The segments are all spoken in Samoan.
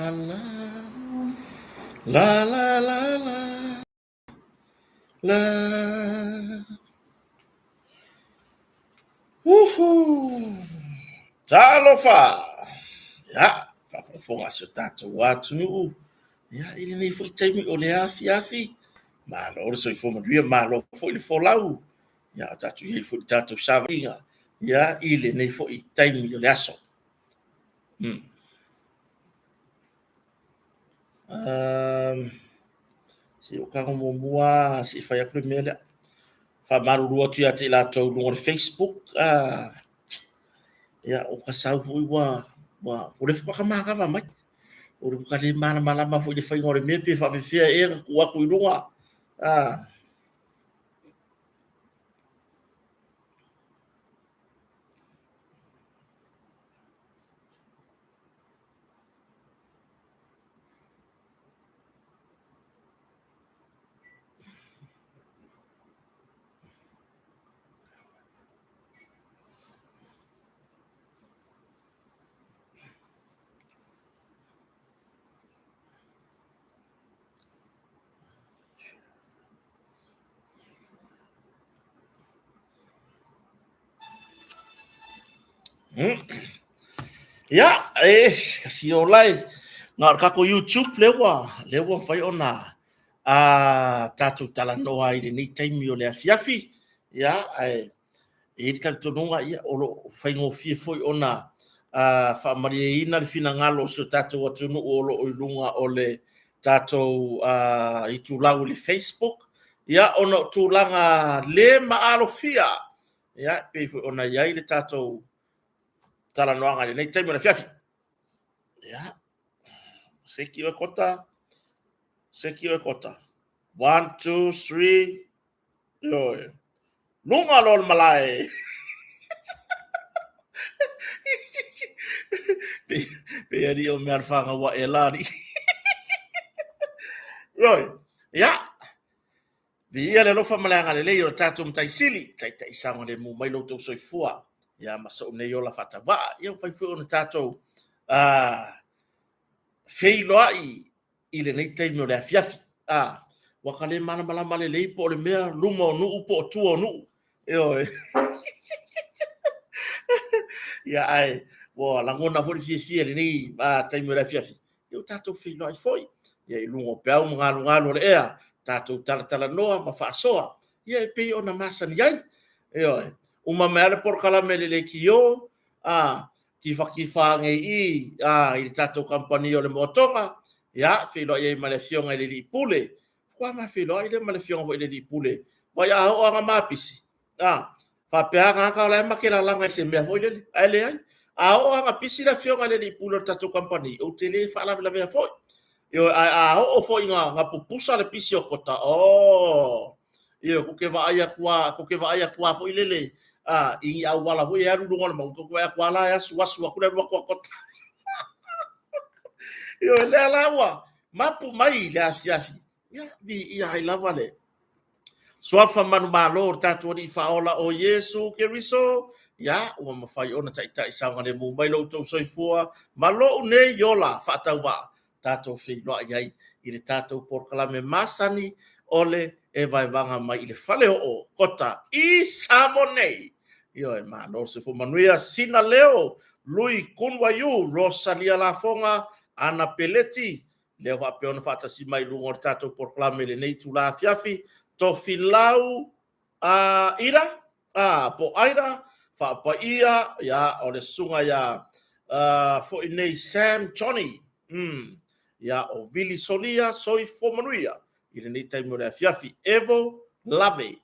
La la la la la la. Uhu! Talofa! Ia, faafogafoga a si o tatou atunuu. Ia, i lenei foi taimi o le afiafi, malo le soifua manuia, malo foi le folau. Ia, o tatou i ai foi i le tatou savaliga, ia, i lenei foi taimi o le aso. Se i ou tago muamua se i fai atu le mea lea. Faamalulu atu ia te i latou i luga o le Facebook. Ia, o ka sau foi ua, ua, o le faatoa manava mai. O le ka le malamalama foi i le faiga o le mea pe faapefea ea ona tuu atu i luga. Ia, e si ola e, na o le tatou YouTube lea ua, lea ua mafai ona tatou talanoa ai i lenei taimi o le afiafi. Ia, ae e i ai le talitonuga, ia, o lo o faigofie foi ona faamalieina le finagalo o si o tatou atunuu o lo o i luga o le tatou itulau i le Facebook, ia, ona o tulaga le maalofia, ia, e pei foi ona i ai le tatou talanoaga i lenei taimi o le afiafi. Ia, seki oe kota, seki oe kota. 1, 2, 3, ioe. Luga loa o le malae. Pei alii o mea a le fanau a ela alii. Ioe, ia, viia le alofa ma le agalelei o le tatou Matai Sili, taitai saogalemu mai lo outou soifua, ia ma sou nei ola faatauva. Ia ua mafai foi ona tatou feiloai i lenei taimi o le afiafi. A, ua ka le malamalama lelei po o le mea luma o nuu po o tua o nuu. Ioe. Ia, ae ua lagona foi le fiafia i lenei taimi o le afiafi, ia ua tatou feiloai foi ia i luga o peau ma galugalu o le ea, tatou talatalanoa ma faasoa, ia e pei ona masani ai. Ioe. Uma mai lava le polokalame i le leitio, a, tifatifa ane i i, a, i le tatou kamupani o le Moatoga, ia, feiloai ai ma le Afioga i le Alii Pule. Faatoa ma feiloai lea ma le Afioga foi i le Alii Pule. Vaai a oo lava ina mapisi, a, faapea lava tagata o la e ma te lalaga i se mea foi lele, ae leai. A oo lava ina pisi le Afioga i le Alii Pule o le tatou kamupani, ou te le faalavelavea foi. Ioe, ae a oo foi ina pupusa le pisi o Kota, oh, ioe, tou te vaai atu lava, tou te vaai atu lava foi lele, a, i ni auala foi e alu i luga o le mauga, tou te vaai atu lava la e asuasu atu le alu atu a Kota. Ioe, lea la ua mapu mai i le afiafi, ia, viia ai lava le Suafa manumalo o le tatou Alii Faaola o Iesu Keriso, ia, ua mafai ona taitai saogalemu mai lo outou soifua ma lou nei ola faatauvaa, tatou feiloai ai i le tatou polokalame masani o le E Vaevaga Mai i le Faleoo Kota i Samoa nei. Ioe, malo le soifua manuia, Sina Leo, Lui Kunwaiu, Rosalia Lafoga, Ana Peleti, lea ua faapea ona faatasi mai i luga o le tatou polokalame i lenei itula afiafi, Tofilau a Ira, a po Aira, Faapaia, ia, o le susuga ia foi nei Sam Johnny, ia, o Vili Solia, soifua manuia i lenei taimi o le afiafi, Evo Lave,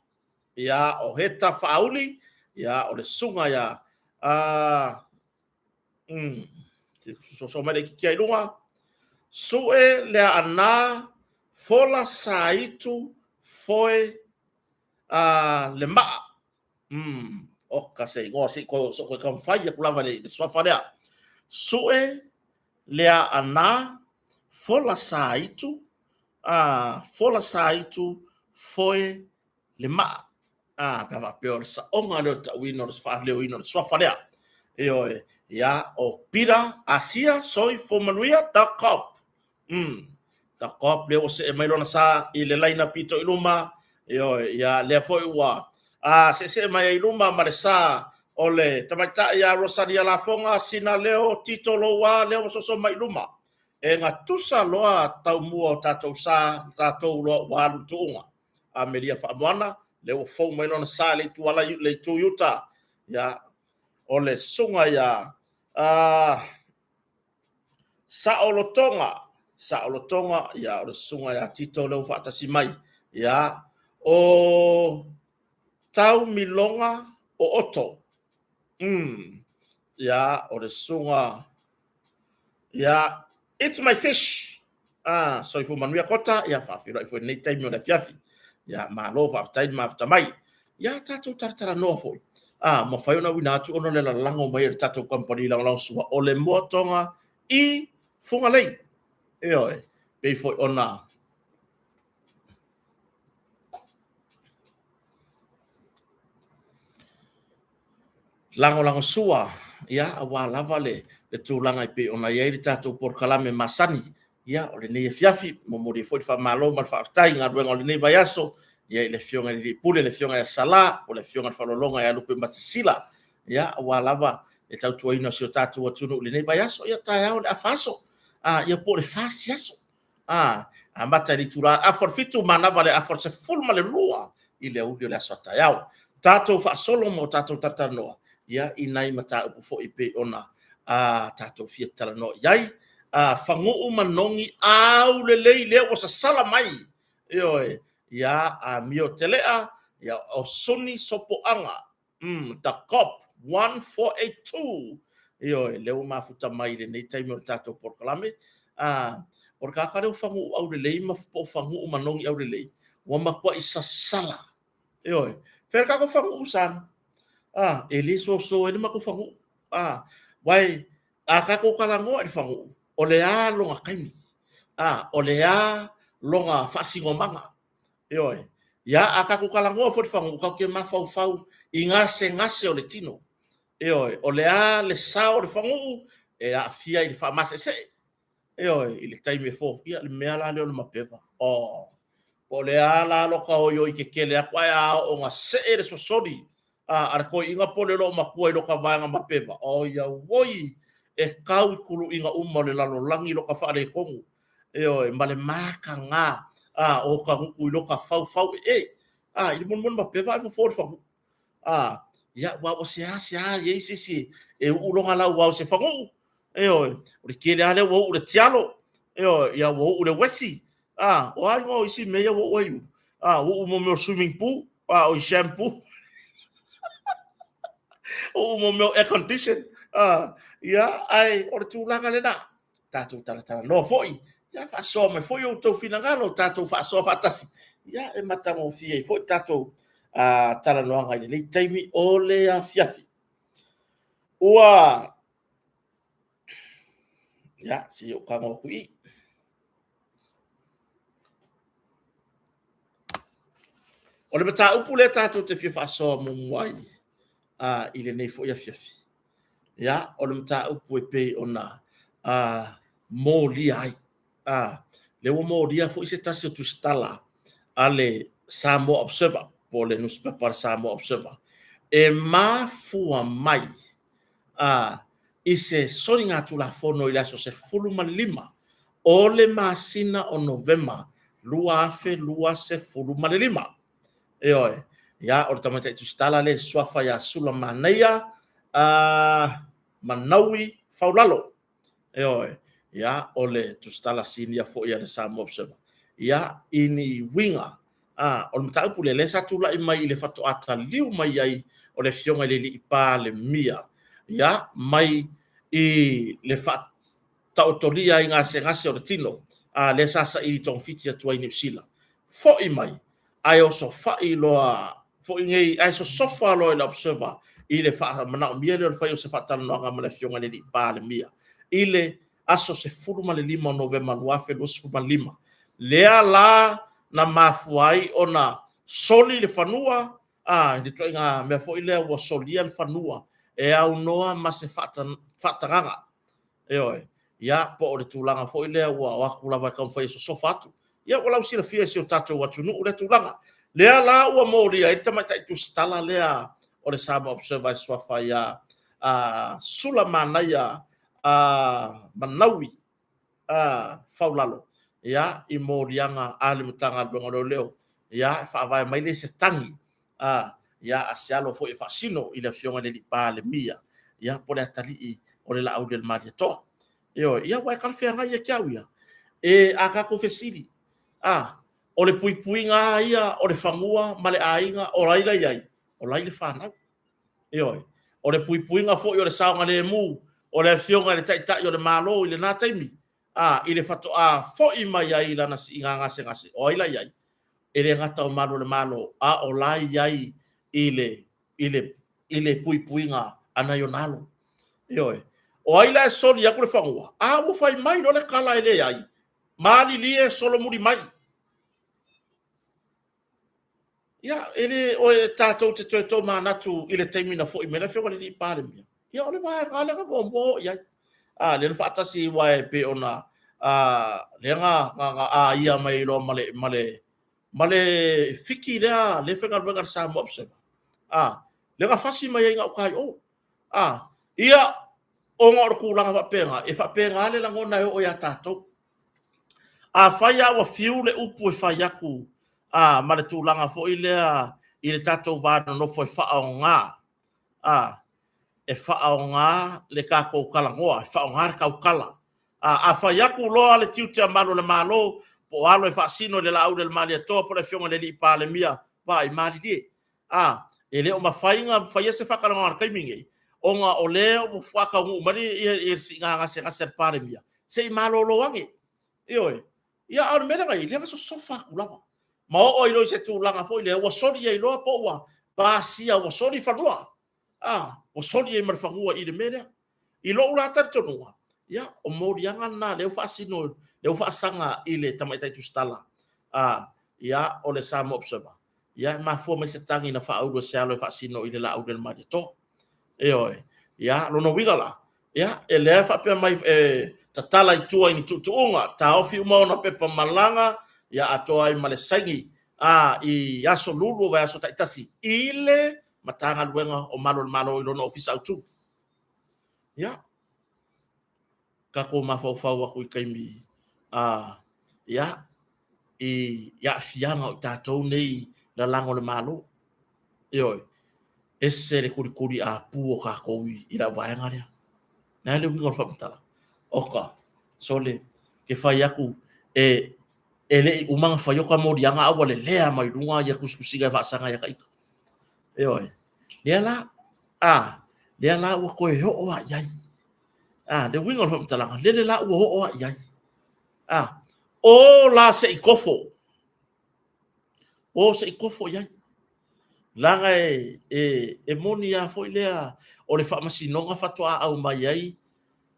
ia, o Heta Faauli, Ia, o le susuga ia soso mai le itiiti ai luga. Sue le aana fola saitu foe le maa. Oka se igoa se i koe taumafai atu lava i le suafa lea. Sue le aana fola saitu, fola saitu foe le maa. Pe a faapea o le saoga lea o le tauina o le faaleoina o le suafa lea. Ioe, ia, o Peter Asia Soifua Manuia The Cop. The Cop lea ua see mai lona sa i le laina pito i luma. Ioe, ia, lea foi ua seesee mai ai i luma ma le sa o le tamaitai ia Rosalia Lafoga Sina Leo Tito Loua lea ua soso mai i luma. E gatusa loa taumua o tatou sa, tatou loa ua alu i tuuga. Amelia Faamoana, lea ua fou mai lona sa i le itu ala le itu i uta. Ia, o le susuga ia Saolotoga, Saolotoga, ia o le susuga ia Tito lea ua faatasi mai. Ia, o Taumiloga o Oto. Ia, o le susuga Ia, it's my fish. Soifua manuia Kota, ia faafeiloai foi i lenei taimi o le afiafi. Ia, malo faafetai le mafuta mai. Ia, tatou talatalanoa foi. Mafai ona auina atu ona o le lalago mai e le tatou kamupani lagolagosua o le moatoga i Fugalei. Ioe, pei foi ona lagolagosua, ia, aua lava le tulaga e pei ona i ai le tatou polokalame masani, ia, o lenei afiafi. Momoli ai foi le faamalo ma le faafetai i galuega o lenei vaiaso, ia, i le Afioga i le Alii Pule, le Afioga ia Sala, po o le Afioga i le Faalologa ia Lupematasila, ia, aua lava le tautuaina o si o tatou atunuu i lenei vaiaso. Ia, taeao le afa aso, ia, po o le fasi aso. Amata i le itula afa o le 7 manava le afa o le 12 i le aoauli o le aso a taeao. Tatou faasolo ma o tatou talatalanoa, ia, i nai mataupu foi pei ona tatou fia talanoa i ai. Faguu manogi aulelei lea ua sasala mai. Ioe, ia, amio telea, ia, o Suni Sopoaga. The Cop 1482. Ioe, lea ua mafuta mai i lenei taimi o le tatou polokalame. O le tagata lea o faguu aulelei ma po o faguu manogi aulelei, ua matuai sasala. Ioe, fea le tatou faguu sa? E le soso ai le matou faguu. Uae, a tatou talanoa i le faguu, o le a lona taimi? O le a lona faasinomaga? Ioe. Ia, a tatou talanoa foi i le faguu, tatou te mafaufau i gasegase o le tino. Ioe. O le a le sao o le faguu e aafia i le faamaseesee. Ioe, i le taimi e fofo, ia le mea la lea o le mapeva. Oh. Po o le a la lota oioi tetele atu ae a oo ina see le sosoli a le toeaina po o le loomatua i lota vaega mapeva, oi auoi, e tau i tuluiga uma o le lalolagi lota faaletonu. Ioe, ma le mataga o ta gutu i lota faufau ee. I le molimoli mapeva ae fofo le faguu. Ia, aua ua seasea i ai se isi e uu lona lauao i se faguu. Ioe, o le tele lava lea ua uu le tialo. Ioe, ia ua uu le ueti. O a igoa o isi mea ia ua uu ai ulu? Ua uu mo mea o swimming pool, o shampoo. Uu mo mea o air condition. Ia, ae o le tulaga lena. Tatou talatalanoa foi, ia faasoa mai foi outou finagalo, tatou faasoa faatasi, ia e matagofie ai foi tatou talanoaga i lenei taimi o le afiafi. Ua, ia, se i ou tago atu i i. O le mataupu lea tatou te fia faasoa muamua ai i lenei foi afiafi, ia, o le mataupu e pei ona molia ai. Lea ua molia foi se tasi o tusitala a le Samoa Observer, po o le nusipepa a le Samoa Observer, e mafua mai i se soligatulafono i le aso 15 o le masina o Novema 2025. Ioe, ia, o le tamaitai tusitala lea e suafa ia Sulamanaia Manaui Faulalo. Ioe, ia, o le tusitala sinia foi a le Samoa Observer, ia, i ni uiga A, o le mataupu lea, lea sa tulai mai i le faatoa taliu mai ai o le Afioga i le Alii Palemia, ia, mai i le faataotolia ai gasegase o le tino, a, lea sa saili togafiti atu ai i Niu Sila. Foi mai, ae osofai loa foi nei, ae sosofa loa i le Observer i le faamanaomia lea o le fai o se faatalanoaga ma le Afioga i le Alii Palemia i le aso 15 o Novema 2025, lea la na mafua ai ona soli le fanua, a, le ituaiga mea foi lea ua solia le fanua e aunoa ma se faatagaga. Ioe. Ia, po o le tulaga foi lea ua o atu lava e taumafai e sosofa atu. Ia, ua lausilafia e si o tatou atunuu lea tulaga. Lea la ua molia ai le tamaitai tusitala lea o le Samoa Observer e suafa ia Sulamanaia Manaui Faulalo, ia, i moliaga a le Matagaluega o Leoleo, ia, e faavae mai lea i se tagi a, ia, a se alo foi e faasino i le Afioga i le Alii Palemia, ia, po o le atalii o le Laaulialemalietoa. Ioe, ia, ua e talafeagai ia te au ia, e a tatou fesili, a, o le puipuiga lava ia o le fanua ma le aiga, o ai la i ai? O la e i le fanau. Ioe. O le puipuiga foi o le saogalemu o le Afioga i le Taitai o le Malo i lena taimi, a, i le faatoa foi mai ai i lana siiga gasegase, o ai la i ai? E le gata o malu o le Malo, a o la e i ai i le, i le, i le puipuiga a nai ona alo. Ioe. O ai la e soli atu le fanua? A ua fai mai loa le tala e leai, malilie solomuli mai. Ia, e le o e tatou te toe tomanatu i le taimi na foi mai le Afioga i le Alii Palemia, ia o le vaega lava lea na muamua oo i ai. A, lea na faatasi aua e pei ona lea na aia mai loa ma le, ma le, ma le fiki lea, lea e faigaluega i le Samoa Observer. A, lea na fasi mai ai gauta i o. A, ia, ona o le tulaga faapena, e faapena le lagona e oo ia tatou. Afai lava ua fiu le upu e fai atu a, ma le tulaga foi lea i le tatou va nonofo e faaaoga, a, e faaaoga le tatou talanoa, e faaaoga le tautala. A, a fai atu loa le tiute a malu o le Malo, po o alo e faasino i le Laaulialemalietoa po o le Afioga i le Alii Palemia, vaai, malilie, a, e le o mafai ona faia se faatalanoaga i le taimi lenei, ona o lea ua faataunuu mai le siiga gasegase a le Palemia, se i malolo ane. Ioe. Ia, a o le mea lea na i ai, lea na sosofa atu lava, ma oo ai loa i se tulaga foi lea ua soli ai loa po ua pasia ua soli fanua. A, ua soli ai ma le fanua i le mea lea. I lou la talitonuga, ia, o moliaga na lea ua faasino, lea ua faasaga i le tamaitai tusitala, a, ia, o le Samoa Observer, ia, e mafua mai se tagi na faaulu e se alo e faasino i le Laaulialemalietoa. Ioe. Ia, lona uiga la, ia, e lea faapea mai e tatala i tua i ni tuutuuga, taofi uma ona pepa malaga, ia atoa ai ma le saini a i aso lulu o vaiaso taitasi i le Matagaluega o Malu o le Malo i lona ofisa autu. Ia, tatou mafaufau atu i taimi a, ia, i aafiaga o i tatou nei lalago o le Malo. Ioe, ese le kulikuli apu o tatou i lau vaega lea. Le a le uiga o le faamatalaga? Oka, sole, ke fai atu e e le i uma ona fai o ta moliaga a ua lelea mai luga ia tusitusiga e faasaga ia ta ita. Ioe, lea la, a, lea la ua toe oo lava i ai. A, le uiga o le faamatalaga, lele la ua oo lava i ai. A, o la se i kofo, o se i kofo i ai. Leaga e, e, e moni lava foi lea o le faamasinoga faatoa aumai ai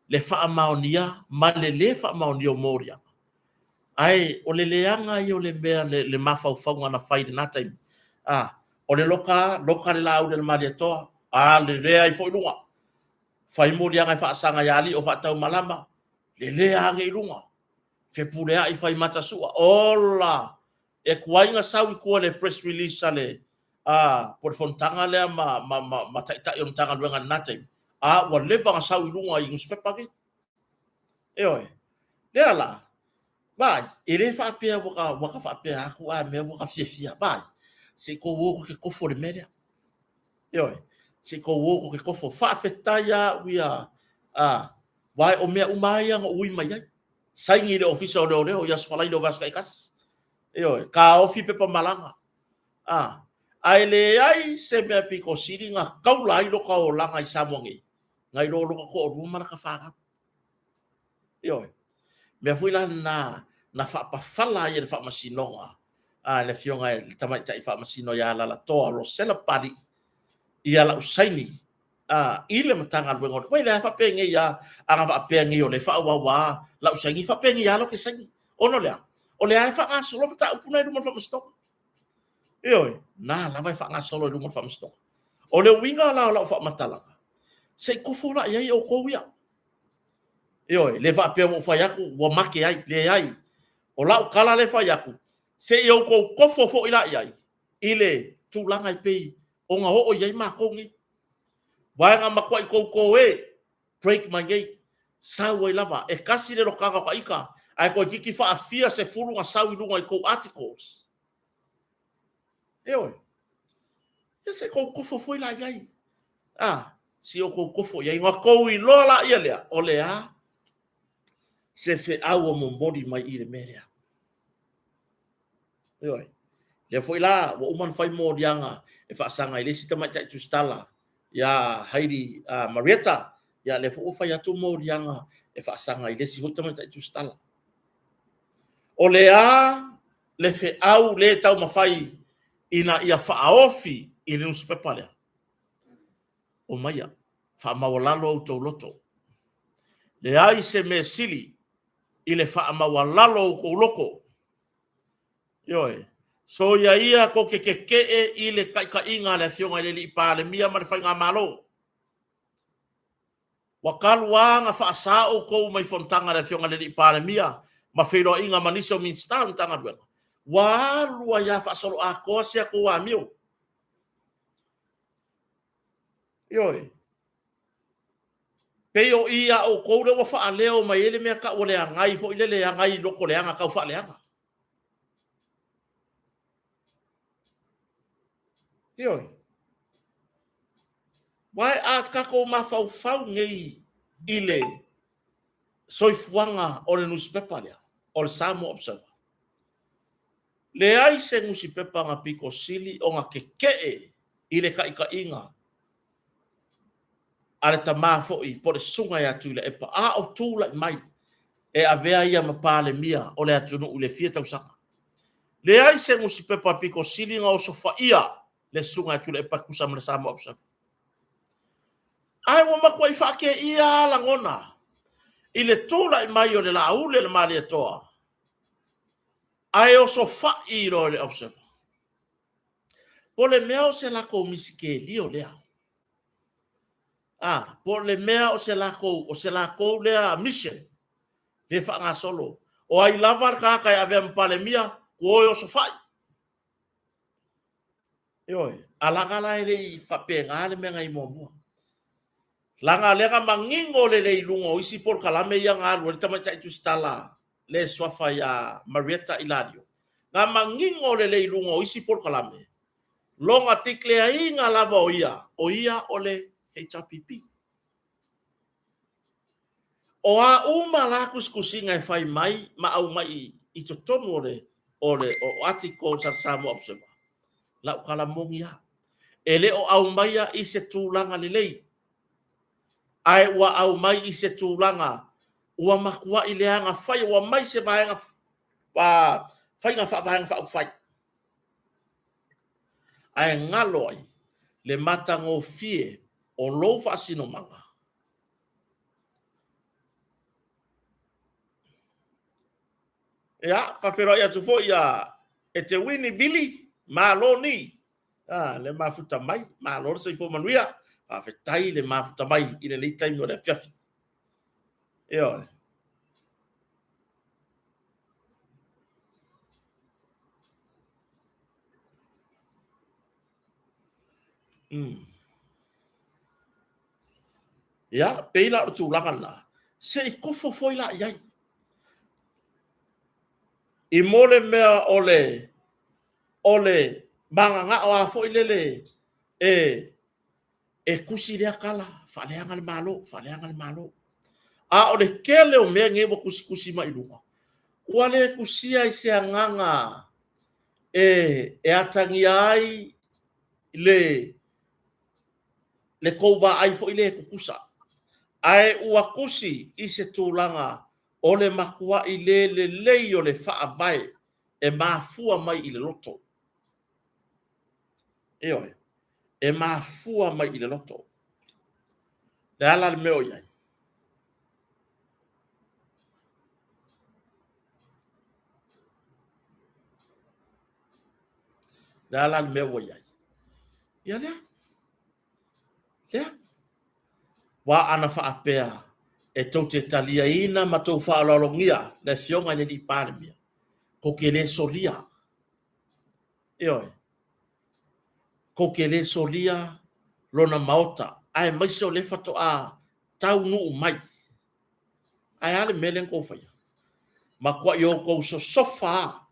le faamaonia ma le lē faamaonia o moliaga. Ae o le leaga ia o le mea, le, le mafaufauga na fai i lena taimi. A, o le loka, loka le Laauli a le Malietoa, a lelea ai foi luga. Fai moliaga e faasaga ia alii o faataumalama, lelea ane i luga. Fepuleai fai matasua, ola! E tuai na sau i tua le press release a le, a, po o le fonotaga lea ma, ma, ma, ma taitai o le Matagaluega i lena taimi, a ua leva ona sau i luga i nusipepa nei. Ioe. Lea la, vaai, e le faapea ua ta, ua ta faapea atu a mea ua ta fiafia. Vaai, se i tou o tou te kofo i le mea lea. Ioe, se i tou o tou te kofo. Faafetai lava au ia, a, vaai, o mea uma lava ia na ou ui mai ai. Saini i le Ofisa o Leoleo i Aso Faraile o vaiaso taitasi. Ioe, taofi pepa malaga. A, ae leai se mea pito sili na taula ai lota olaga i Samoa nei, nai lo lota toalua ma lata fanau. Ioe. Mea foi la lena na faapafala ai e le Faamasinoga a le Afioga i le Tamaitai Faamasino ia Alalatoa Rosella Papalii ia lau saini a, i le Matagaluega o le... Wai, lea faapenei lava, a na faapea nei o lea e faaauau lava lau saini, faapenei lava lau te saini. Ona o le a? O lea e faagasolo mataupu na i luma o le Faamasinoga. Ioe, na lava e faagasolo i luma o le Faamasinoga. O le uiga la o lau faamatalaga, se i tofo la i ai outou ia. Ioe, le faapea ua ou fai atu ua mate ai, leai. O lau tala lea e fai atu, se i outou tofo foi la i ai i le tulaga e pei ona oo i ai matou nei. Vaega matuai touto e, break mai nei, sau ai lava, e tasi le lotaga o ta ita, ae toeitiiti faafia sefulu na sau i luga i tou articles. Ioe. Ia se i tou tofo foi la i ai. A, se i outou tofo i ai, ona tou iloa laia lea, o le a se feau o momoli mai i le mea lea. Ioe. Lea foi la, ua uma ona fai moliaga e faasaga i le isi tamaitai tusitala ia Heidi Marietta, ia lea foi ua fai atu moliaga e faasaga i le isi foi tamaitai tusitala. O le a le feau le taumafai ina ia faaofi i le nusipepa lea? Omaia, faamaualalo outou loto. Leai se mea sili i le faamaualalo o outou loto. Ioe, soia ia tou te tetee i le taitaiga a le Afioga i le Alii Palemia ma le Faigamalo. Ua talu lava ona faasa outou mai fonotaga a le Afioga i le Alii Palemia ma feiloaiga ma nisi o Minisita o le Matagaluega, ua alu ai lava faasoloatoa si a tou amio. Ioe. Pei o i a outou lea ua faaleo mai ai le mea tau o le agai foi lele, agai i loko leaga, tau faaleaga. Ioe. Uae a tatou mafaufau nei i le soifuaga o le nusipepa lea, o le Samoa Observer, leai se nusipepa na pito sili ona tetee i le taitaiga a le tama foi po o le susuga ia Tuilaepa a o tulai mai e avea ia ma Palemia o le atunuu i le fia tausaga. Leai se nusipepa pito sili ona osofaia le susuga ia Tuilaepa e tusa ma le Samoa Observer. Ae ua matuai faateia lava lagona i le tulai mai o le Laauli a le Malietoa ae osofai loa i le Observer. Po o le mea o se latou misikelio lea. A, po o le mea o se latou, o se latou lea mission le faagasolo. O ai lava le tagata e avea ma Palemia, ua o e osofai. Ioe, a laga la e le i faapena le mea na i ai muamua. Laga lea na manino lelei i luga o isi polokalame ia na alu ai le tamaitai tusitala le suafa ia Marietta Ilalio, na manino lelei i luga o isi polokalame, lona declare-ina lava o ia, o ia o le HRPP. O a uma la tusitusiga e fai mai ma aumai i totonu o le o le o articles a le Samoa Observer, lau tala moni lava, e le o aumaia i se tulaga lelei, ae ua aumai i se tulaga ua matuai leaga fai, ua aumai se vaega faiga faavaega faaupufai. Ae galo ai le matagofie o lou faasinomaga. Ia, faafeiloai atu foi ia Eteuini Vili, malo ni le mafuta mai, malo le soifua manuia, faafetai le mafuta mai i lenei taimi o le afiafi. Ioe. Ia, pei la o le tulaga lena, se i tofo foi la i ai. I mo le mea o le o le magagao a foi lele e e tusi lea tala, faaleaga le Malo, faaleaga le Malo. A o le tele o mea nei ua tusitusi mai i luga, ua le tusia i se agaga e, e atagia ai le, le tou vaai foi lea e tutusa. Ae ua tusi i se tulaga o le matuai le lelei o le faavae e mafua mai i le loto. Ioe, e mafua mai i le loto. O le a la le mea o i ai? Le a la le mea ua i ai? Ia lea. Lea. Aua ana faapea e tou te taliaina ma tou faaaloalogia le Afioga i le Alii Palemia, tou te le solia. Ioe. Tou te le solia lona maota, aemaise o lea faatoa taunuu mai. Ae a le mea lea na tou faia? Matuai outou sosofa lava.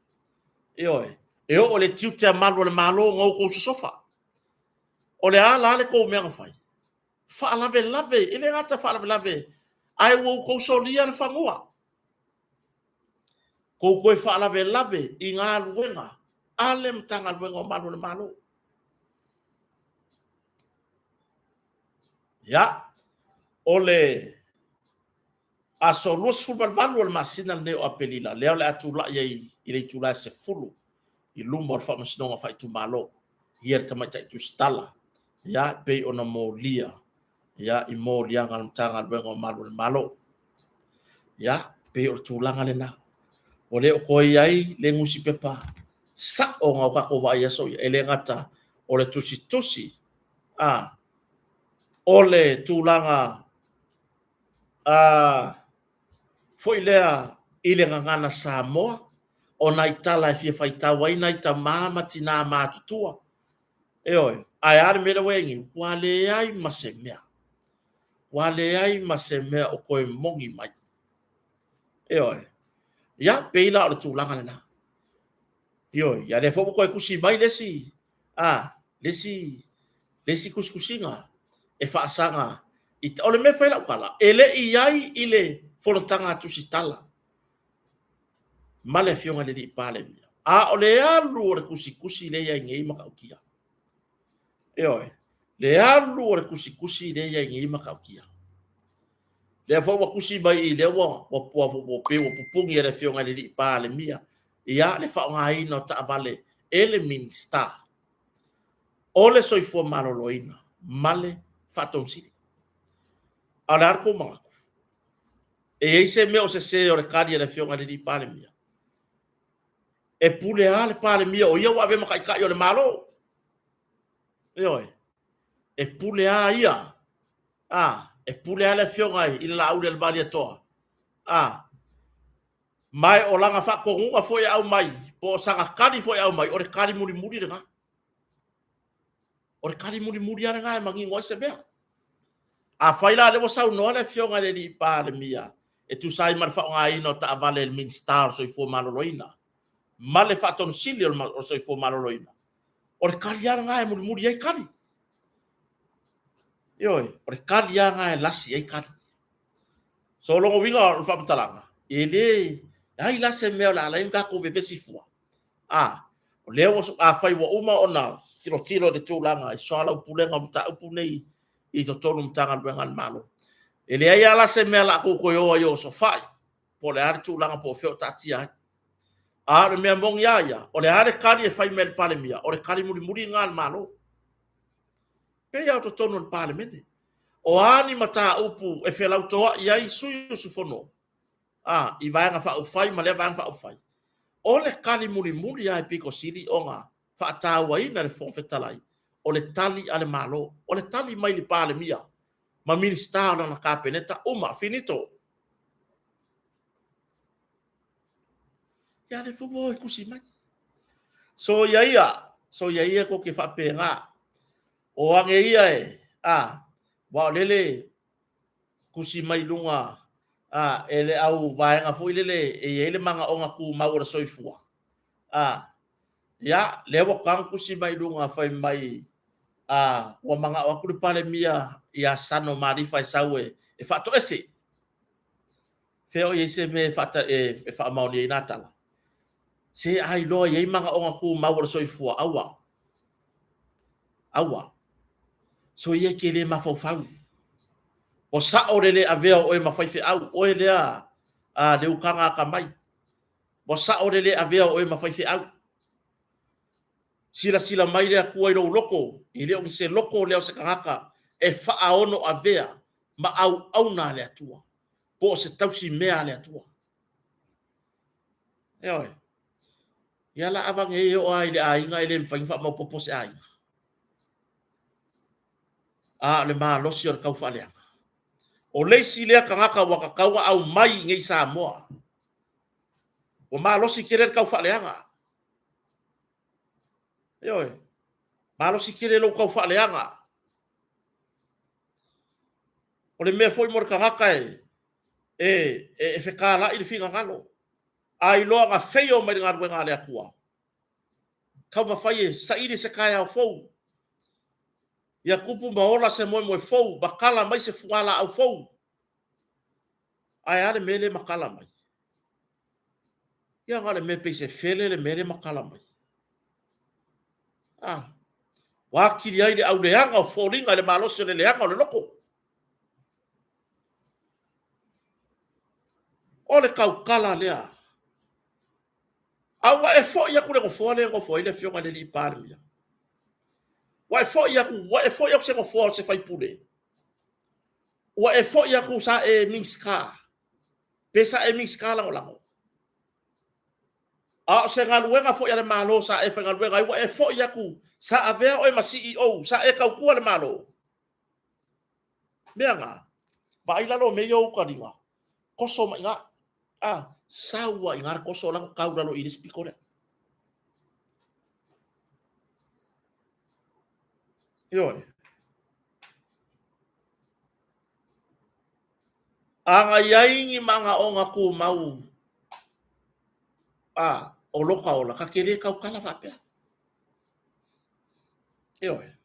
Ioe. E oo i le tiute a malu o le Malo na outou sosofa. O le a la le tou mea na fai? Faalavelave, e le gata faalavelave, ae ua outou solia le fanua. Tou toe faalavelave i galuega a le Matagaluega o Malu o le Malo. Ia, o le aso 28 o le masina lenei o Aperila, lea o le a tulai ai i le itula e 10 i luma o le Faamasinoga Faaitumalo, ia le Tamaitai Tusitala, ia, e pei ona molia, ia, i moliaga a le Matagaluega o Malu o le Malo. Ia, e pei o le tulaga lena. Ua le o toe i ai le nusipepa sa'o na o tatou vaai aso ia, e le gata o le tusitusi, a, o le tulaga a, foi lea i le gagana Samoa, o nai tala e fia faitau ai nai tama ma tina matutua. Ioe, ae a le mea lea ua i ai nei? Ua leai ma se mea. Ua leai ma se mea o toe moni mai. Ioe. Ia, pei la o le tulaga lena. Ioe, ia lea foi ua toe tusi mai le isi, a, le isi, le isi tusitusiga e faasaga i, o le mea e fai lau tala, e le i i ai i le fonotaga a Tusitala ma le Afioga i le Alii Palemia, a o le alu o le tusitusi lea e i ai nei matautia. Ioe, le alu o le tusitusi lea e i ai nei matautia. Lea foi ua tusi mai i lea ua ua ua ua pei ua pupuni e le Afioga i le Alii Palemia ia le faaaogaina o taavale e le Minisita o le Soifua Maloloina ma le Faatonu Sili. A o le a le tou manatu? E i ai se mea o sese o le tali a le Afioga i le Alii Palemia? E pule lava le Palemia o ia ua avea ma taitai o le Malo. Ioe. E pule lava ia. A, e pule lava le Afioga i le Laauli a le Malietoa. A, ma o lana faatonuga foi e aumai, po o sana tali foi e aumai, o le tali mulimuli lena. O le tali mulimuli lava lena e manino ai se mea. Afai la o lea ua saunoa le Afioga i le Alii Palemia e tusa ai ma le faaaogaina o taavale a le Minisita o le Soifua Maloloina ma le Faatonu Sili o le Soifua Maloloina, o le tali lava lena e mulimuli ai tali. Ioe, o le tali lava lena e lasi ai tali. So, o lona uiga o le faamatalaga, e leai la se mea o le a ala ai ona tatou vevesi fua. A, o lea ua, afai ua uma ona tilotilo i le tulaga i soalaupulega o mataupu nei i totonu o Matagaluega a le Malo, e leai lava la se mea o le a tou toe o ai e osofai, po o le a le tulaga po o fea o taatia ai. A o le mea moni lava ia, o le a le tali e fai mai e le Palemia, o le tali mulimuli lena a le Malo. Pei lava o totonu o le Palemene. O a ni mataupu e felautoa'i ai sui usufono a, i Vaega Faaupufai ma lea Vaega Faaupufai, o le tali mulimuli lava e pito sili ona faatauaina e le Fofoga Fetalai, o le tali a le Malo, o le tali mai i le Palemia ma Minisita o lana Kapeneta uma, finito. Ia lea foi ua o e tusi mai. Soia ia, soia ia tou te faapena. O age ia e, a, aua o lele tusi mai luga a, e le au vaega foi lele e i ai le manaoga tumau o le soifua. A, ia, lea ua tago tusi mai luga fai mai, a, ua manao atu le Palemia ia Sano Malifa e sau e, e faatoese. Fea o i ai se mea e, faata, e, e faamaonia ai nā tala? Se a iloa i ai manaoga tumau o le soifua, aua. Aua. Soia e te le mafaufau. Ua sao le le avea o oe ma faifeau, oe lea a le utaga atamai. Ua sao le le avea o oe ma faifeau. Silasila mai le Atua i lou loto, e le o ni se loto lea o se tagata e faaono avea ma auauna a le Atua, po o se tausi mea a le Atua. Ioe. Ia la avane e oo lava i le aiga e le mafai ona faamaopoopo se aiga. A o le malosi o le taufaaleaga. O le isi lea tagata ua tatau ona aumai i inei i Samoa. Ua malosi tele le taufaaleaga. Ioe. Malosi tele lou taufaaleaga. O le mea foi mo le tagata e e fetalai le finagalo, a iloa na fail mai le galuega a le Atua, taumafai e saili se taeao fou, ia tupu ma ola se moemoe fou, matala mai se fugalaau fou. Ae a le mea lea e matala mai? Ia na o le mea pei se fele le mea lea e matala mai. Ah, ua atili ai le auleaga o foliga i le malosi o le leaga o le loto. O le tautala lea. A ua e foi atu i le nofoa lea e nofo ai le Afioga i le Alii Palemia, ua e foi atu, ua e foi atu se nofoa o se faipule, ua e foi atu sa e Minisita, pe sa e Minisita Lagolago, a o se galuega foi a le Malo sa e faigaluega ai, ua e foi atu sa avea oe ma CEO, sa e tautua le Malo. Mea na, vaai lalo o mea ia o uta liga, toso mai i ina. A, sau lava i ina le toso o la e tau i lalo i le isi pito lea. Ioe. A na i ai ni manaoga tumau a o lota ola, ta te le tautala faapea. Ioe.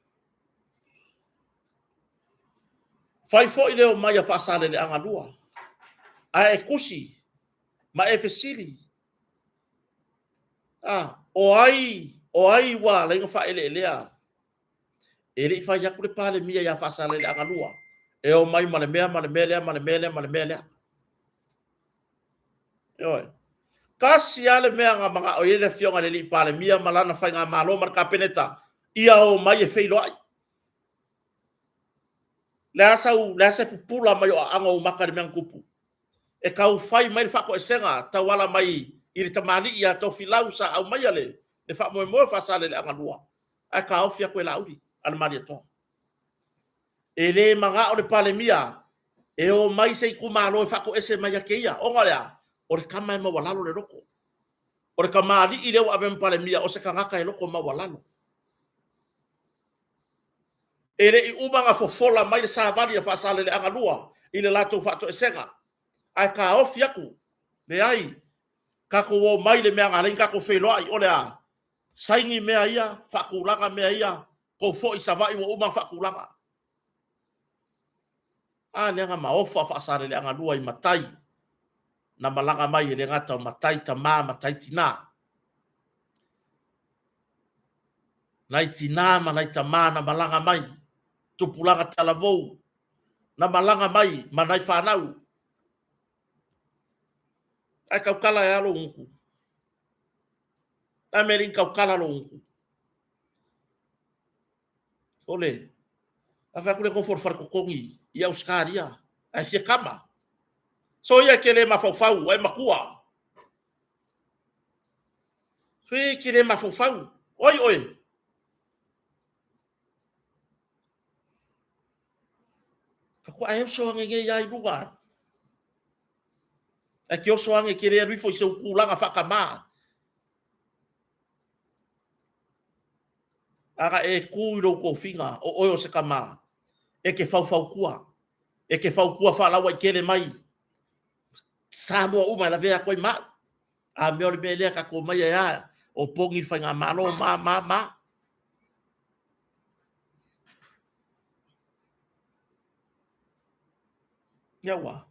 Fai foi le omai a Faasaleleaga 2, ae e tusi ma e fesili, a, o ai, o ai ua ala ai ona faaeleelea? E le i fai atu le Palemia ia Faasaleleaga 2 e omai ma le mea ma le mea lea ma le mea lea ma le mea lea. Ioe. Tasi lava le mea na manao i ai le Afioga i le Alii Palemia ma lana faigamalo ma le Kapeneta, ia omai e feiloai. Le a sau, le a se pupula mai o aano o ou maka i le mea na tupu? E tau fai mai le faatoesega tauala mai i le tamalii ia Tofilau sa aumaia le le faamoemoe o Faasaleleaga 2, ae taofi atu e Laauli a le Malietoa. E le manao le Palemia e o mai se itumalo e faatoese mai ia te ia, ona o le a? O le tama e maualalo le loto. O le tamalii lea ua ave ma Palemia, o se tagata e loto maualalo. E le i uma ona fofola mai le savali a Faasaleleaga 2 i le latou faatoesega, ae taofi atu, leai, tatou o mai le mea na ala ai ona tatou feiloai, o le a? Saini mea ia, faatulaga mea ia, tou foi i Savaii ua uma ona faatulaga. A lea na maofa Faasaleleaga 2 i matai na malaga mai, e le gata o matai tama, matai tina. Nai tina ma nai tama na malaga mai, tupulaga talavou na malaga mai ma nai fanau. Ae tautala e a lou gutu? A mea e le i tautala lou gutu? Ole, a fai atu le nofo i le fale totogi i Ausetalia, ae fia tama. Soia e te le mafaufau, ae matua. Soia e te le mafaufau. Oi oe. Faatoa e oso ane nei lava i luga. Ae te oso ane e te le alu ifo i se tulaga faatamā. Ana e tu i lou tofiga, o oe o se tama, e te faufautua, e te fautua faalauaitele mai Samoa uma e lavea atu ai ma au. A mea o le mea lea tatou omai ai a o pogi le faigamalo ma ma ma. Ia ua,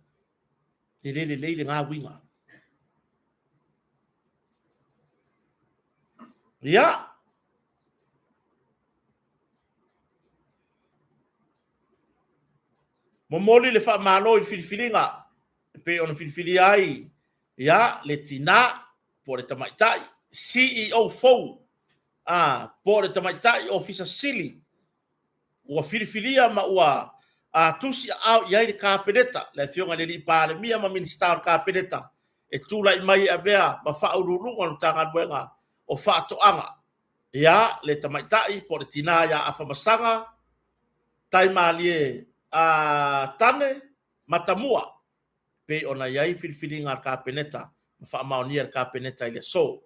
e le lelei lena uiga. Ia. Momoli le faamalo i le filifiliga e pei ona filifilia ai ia le tinā po o le tamaitai CEO fou a po o le tamaitai Ofisa Sili ua filifilia ma ua tusi aao i ai le Kapeneta, le Afioga i le Alii Palemia ma Minisita o le Kapeneta e tulai mai e avea ma Faauluuluga o le Matagaluega o Faatoaga, ia le tamaitai po o le tinā ia Afamasaga Taimalie Tane Matamua, pei ona i ai filifiliga a le Kapeneta ma faamaonia e le Kapeneta i le aso.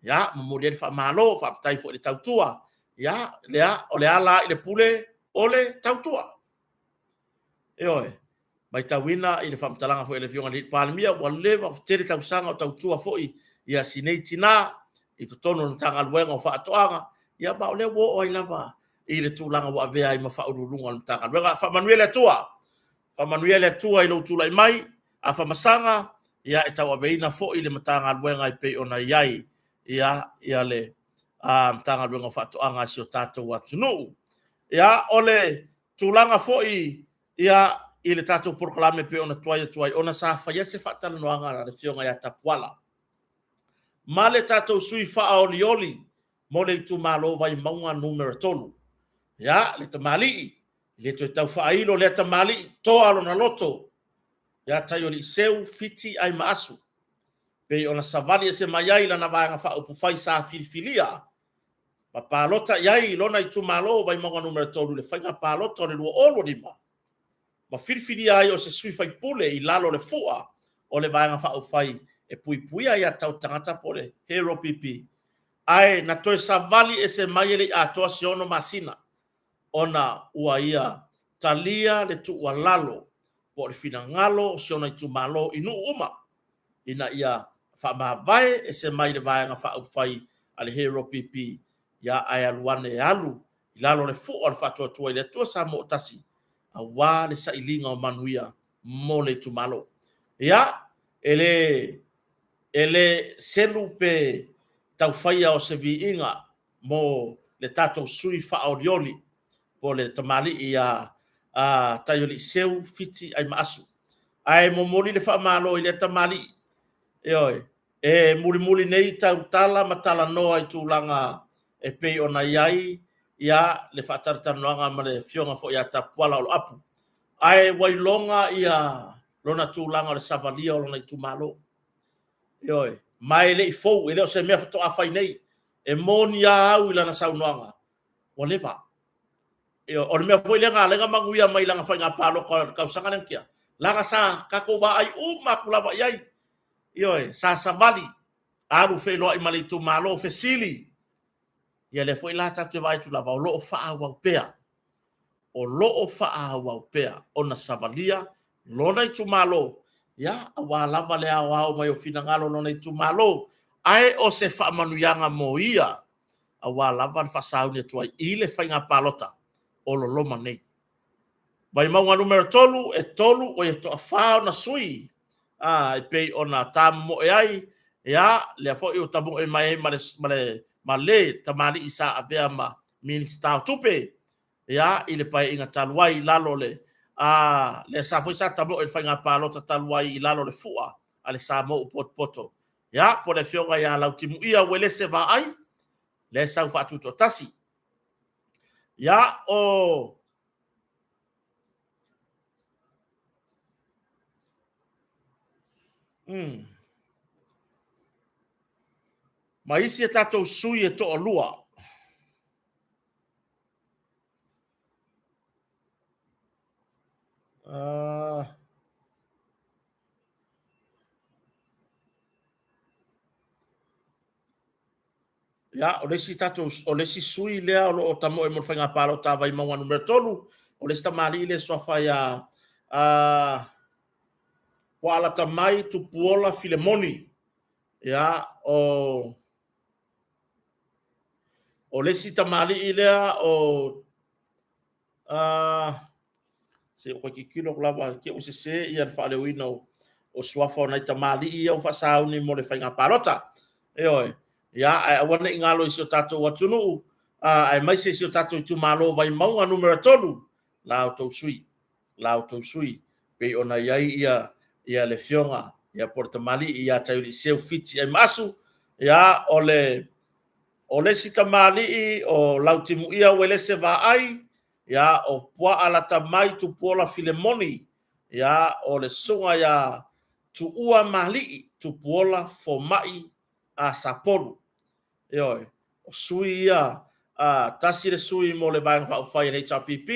Ia, momoli ai le faamalo, faafetai foi i le tautua. Ia, lea, o le ala i le pule o le tautua. Ioe, matauina i le faamatalaga foi a le Afioga i le Palemia, ua leva, ua tele tausaga o tautua foi ia si nei tinā i totonu o le Matagaluega o Faatoaga, ia ma o lea ua oo ai lava i le tulaga ua avea ai ma Faauluuluga o le Matagaluega. Faamanuia le Atua, faamanuia le Atua i lou tulai mai, Afamasaga, ia e tauaveina foi le Matagaluega e pei ona i ai ia, ia le Matagaluega o Faatoaga a si o tatou atunuu. Ia, o le tulaga foi ia i le tatou polokalame e pei ona tuai atu ai, ona sa faia se faatalanoaga a le Afioga ia Tapuala ma le tatou sui faaolioli mo le itumalo Vaimauga Nu.3. Ia, le tamalii, e le toe tau faailo lea tamalii, toa lona loto ia Taioliiseu Fiti Aimaasu, pei ona savali ese mai ai lana Vaega Faaupufai sa filifilia ma palota i ai lona itumalo Vaimauga Nu.3 i le faiga palota o le 2025, ma filifilia ai o se sui faipule i lalo o le fua o le Vaega Faaupufai e Puipuia Aia Tatau a Tagata po o le HRPP, ae na toe savali ese mai e le i atoa se 6 masina ona ua ia talia le tuualalo po o le finagalo o si ona itumalo i nuu uma ina ia faamavae ese mai le Vaega Faaupufai a le HRPP, ia ae alu ane e alu i lalo o le fua o le Faatuatua i le Atua Samoa Tasi aua le sailiga o manuia mo le itumalo. Ia, e le e le selu pe taufaia o se viiga mo le tatou sui faaolioli po o le tamalii ia Taioliiseu Fiti Aimaasu. Ae momoli le faamalo i lea tamalii, ioe, e mulimuli nei tautala ma talanoa i tulaga e pei ona i ai ia le faatalatalanoaga ma le afioga foi ia Tapuala Oloapu. Ae ua iloga ia lona tulaga o le savalia o lona itumalo. Ioe, ma e le i fou, e le o se mea faatoa fai nei. E moni lava au i lana saunoaga, ua leva. Ioe, o le mea foi lea na ala ai ona manuia mai lana faiga palota o le tausaga lea na tea, leaga sa tatou vaai uma atu lava i ai. Ioe, sa savali, alu feiloai ma le itumalo, fesili. Ia lea foi la tatou te vaai atu lava, o lo o faaauau pea. O lo o faaauau pea ona savalia lona itumalo, ia, aua lava le aoao mai o finagalo o lona itumalo, ae o se faamanuiaga mo ia, aua lava le faasauni atu ai i le faiga palota o loloma nei. Vaimauga Nu.3, e 3, oi e toafa ona sui e pei ona tamomoe ai, ia, lea foi ua tamoe mai ai ma le, ma le, ma le tamalii sa avea ma Minisita o Tupe, ia, i le paeaiga talu ai i lalo o le, a, lea sa foi sa tamoe i le faiga palota talu ai i lalo o le fua a le Samoa ua potopoto. Ia, po o le afioga ia Lautimuia Uelese Vaai, lea e sau faatutoatasi. Ia, o Ma isi a tatou sui e toalua. Ia, o le isi tatou, o le isi sui lea o lo o tamoe mo le faiga palota a Vaimauga Nu.3, o le isi tamalii lea e suafa ia Puaalatamai Tupuola Filemoni. Ia, o o le isi tamalii lea o se i ou tilotilo atu lava te i ua sese ia le faaleoina o suafa o nai tamalii ia ua faasauni mo le faiga palota. Ioe. Ia, ae aua ne i galo i si o tatou atunuu, aemaise i si o tatou itumalo Vaimauga numera 3, la outou sui, la outou sui, pei ona i ai ia, ia le Afioga, ia po o le tamalii ia Taiuli Seu Fiti Aimaasu, ia, o le, o le isi tamalii o Lautimuia Uelese Vaai, ia, o Puaa Latamai Tupuola Filemoni, ia, o le susuga ia Tuua Malii Tupuola Fomai a Sapolu. Ioe, o sui ia, a, tasi le sui mo le Vaega Faaupufai a le HRPP,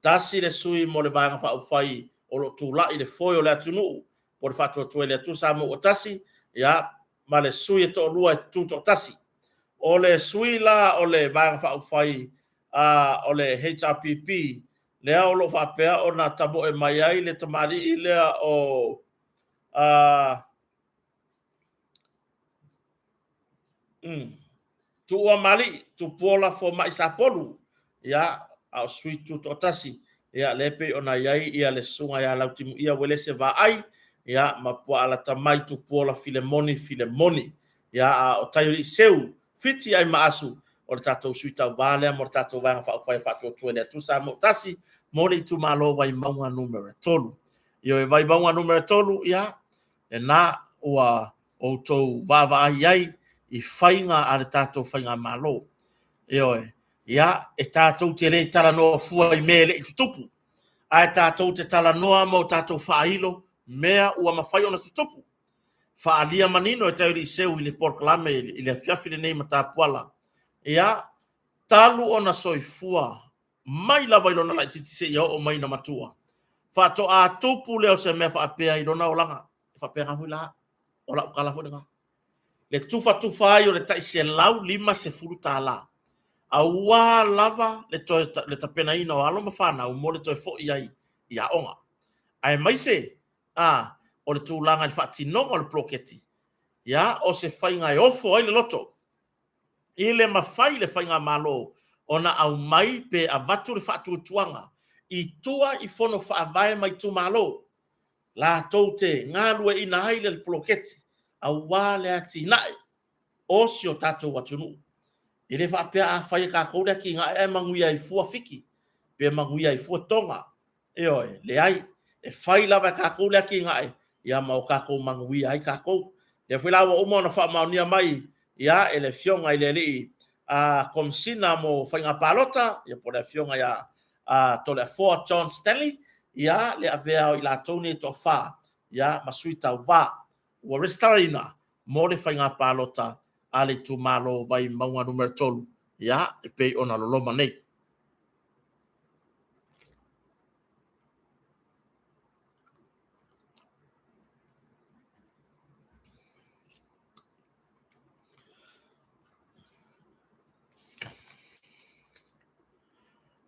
tasi le sui mo le Vaega Faaupufai o lo o tulai i le foe o le atunuu po o le Faatuatua i le Atua Samoa ua Tasi, ia, ma le sui e toalua e tutoatasi. O le sui la o le Vaega Faaupufai a, o le HRPP, lea o lo o faapea ona tamoe mai ai le tamalii lea o a, Tuua Malii, Tupuola Fomai Sapolu, ia, a o sui tutoatasi, ia, lea pei ona i ai ia le susuga ia Lautimuia Uelese Vaai, ia, ma Puaalatamai Tupuola Filemoni Filemoni. Ia, a o Taialii Seu Fiti Aimaasu, o le tatou sui tauva lea mo le tatou Vaega Faaupufai Faatuatua i le Atua Samoa Tasi mo le itumalo Vaimauga numera 3. Ioe, Vaimauga numera 3, ia, lena ua outou vaavaai ai i faiga a le tatou faigamalo. Ioe, ia, e tatou te le talanoa fua i mea e le i tutupu, ae tatou te talanoa ma o tatou faailo mea ua mafai ona tutupu. Faaalia manino e Taiuli Seu i le polokalame i le afiafi lenei i Matapuala, ia, talu ona soifua mai lava i lona laitiiti seia oo mai ina matua, faatoa tupu lea o se mea faapea i lona olaga. E faapena foi la, o lau tala foi lena. Le tufatufa ai o le tai $150 aua lava le toe le tapenaina o alo ma fanau mo le toe foi ai i aoga. Aemaise a o le tulaga i le faatinoga o le poloketi, ia o se faiga e ofo ai le loto i le mafai le faigamalo ona aumai pe avatu le faatuatuaga i tua i fono faavae ma itumalo latou te galueaiina ai le poloketi aua le atinae o si o tatou atunuu. E le faapea a fai e tatou le atinae ae manuia ai fua Fiti pe manuia ai fua Toga. Ioe, leai, e fai lava e tatou le atinae, ia ma o tatou manuia ai tatou. Lea foi la ua uma ona faamaonia mai ia e le Afioga i le Alii Komesina mo Faiga Palota, ia po o le Afioga ia Toleafoa John Stanley, ia le avea o i latou nei e toafa ia ma sui tauva ua resitalaina mo le faiga palota a le itumalo Vaimauga numera 3, ia e pei ona loloma nei.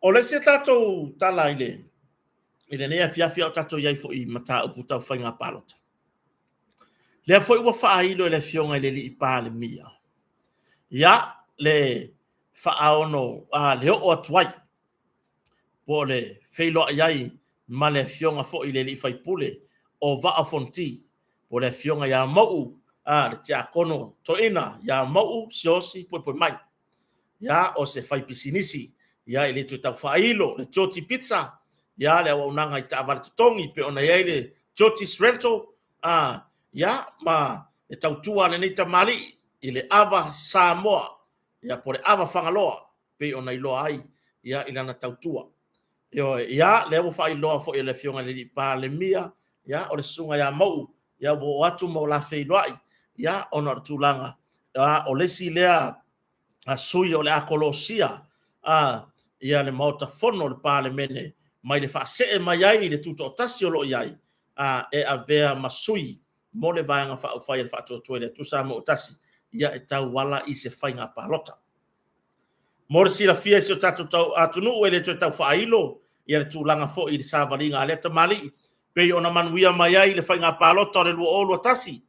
O le isi a tatou tala i le i lenei afiafi a o tatou i ai foi i mataupu tau faiga palota. Lea foi ua faailo e le Afioga i le Alii Palemia, ia, le faaono, a, le oo atu ai, po o le feiloai ai ma le Afioga foi i le alii faipule o Vaa o Fonoti, po o le Afioga ia Mauu, a, le Tiakono Toeaina ia Mauu Siaosi Puepuemai. Ia, o se faipisinisi, ia, e le toe tau faailo le Georgie Pizza, ia, le auaunaga i taavale totogi pei ona i ai le Georgie's Rental, a, ia, ma le tautua a lenei tamalii i le ava Samoa, ia, po o le ava Fagaloa pei ona iloa ai ia i lana tautua. Ioe, ia, lea ua faailoa foi e le Afioga i le Alii Palemia, ia, o le susuga ia Mauu, ia, ua oo atu ma o la feiloai, ia, ona o le tulaga, a, o le isi lea sui o le a kolosia, a, ia le Maota Fono o le Palemene mai le faasee mai ai i le tutoatasi o lo o i ai, a, e avea ma sui mo le Vaega Faaupufai a le Faatuatua i le Atua Samoa ua Tasi, ia e tauala i se faiga palota. Mo le silafia e si o tatou atunuu e le toe tau faailo ia le tulaga foi i le savaliga a lea tamalii pei ona manuia mai ai le faiga palota o le 2021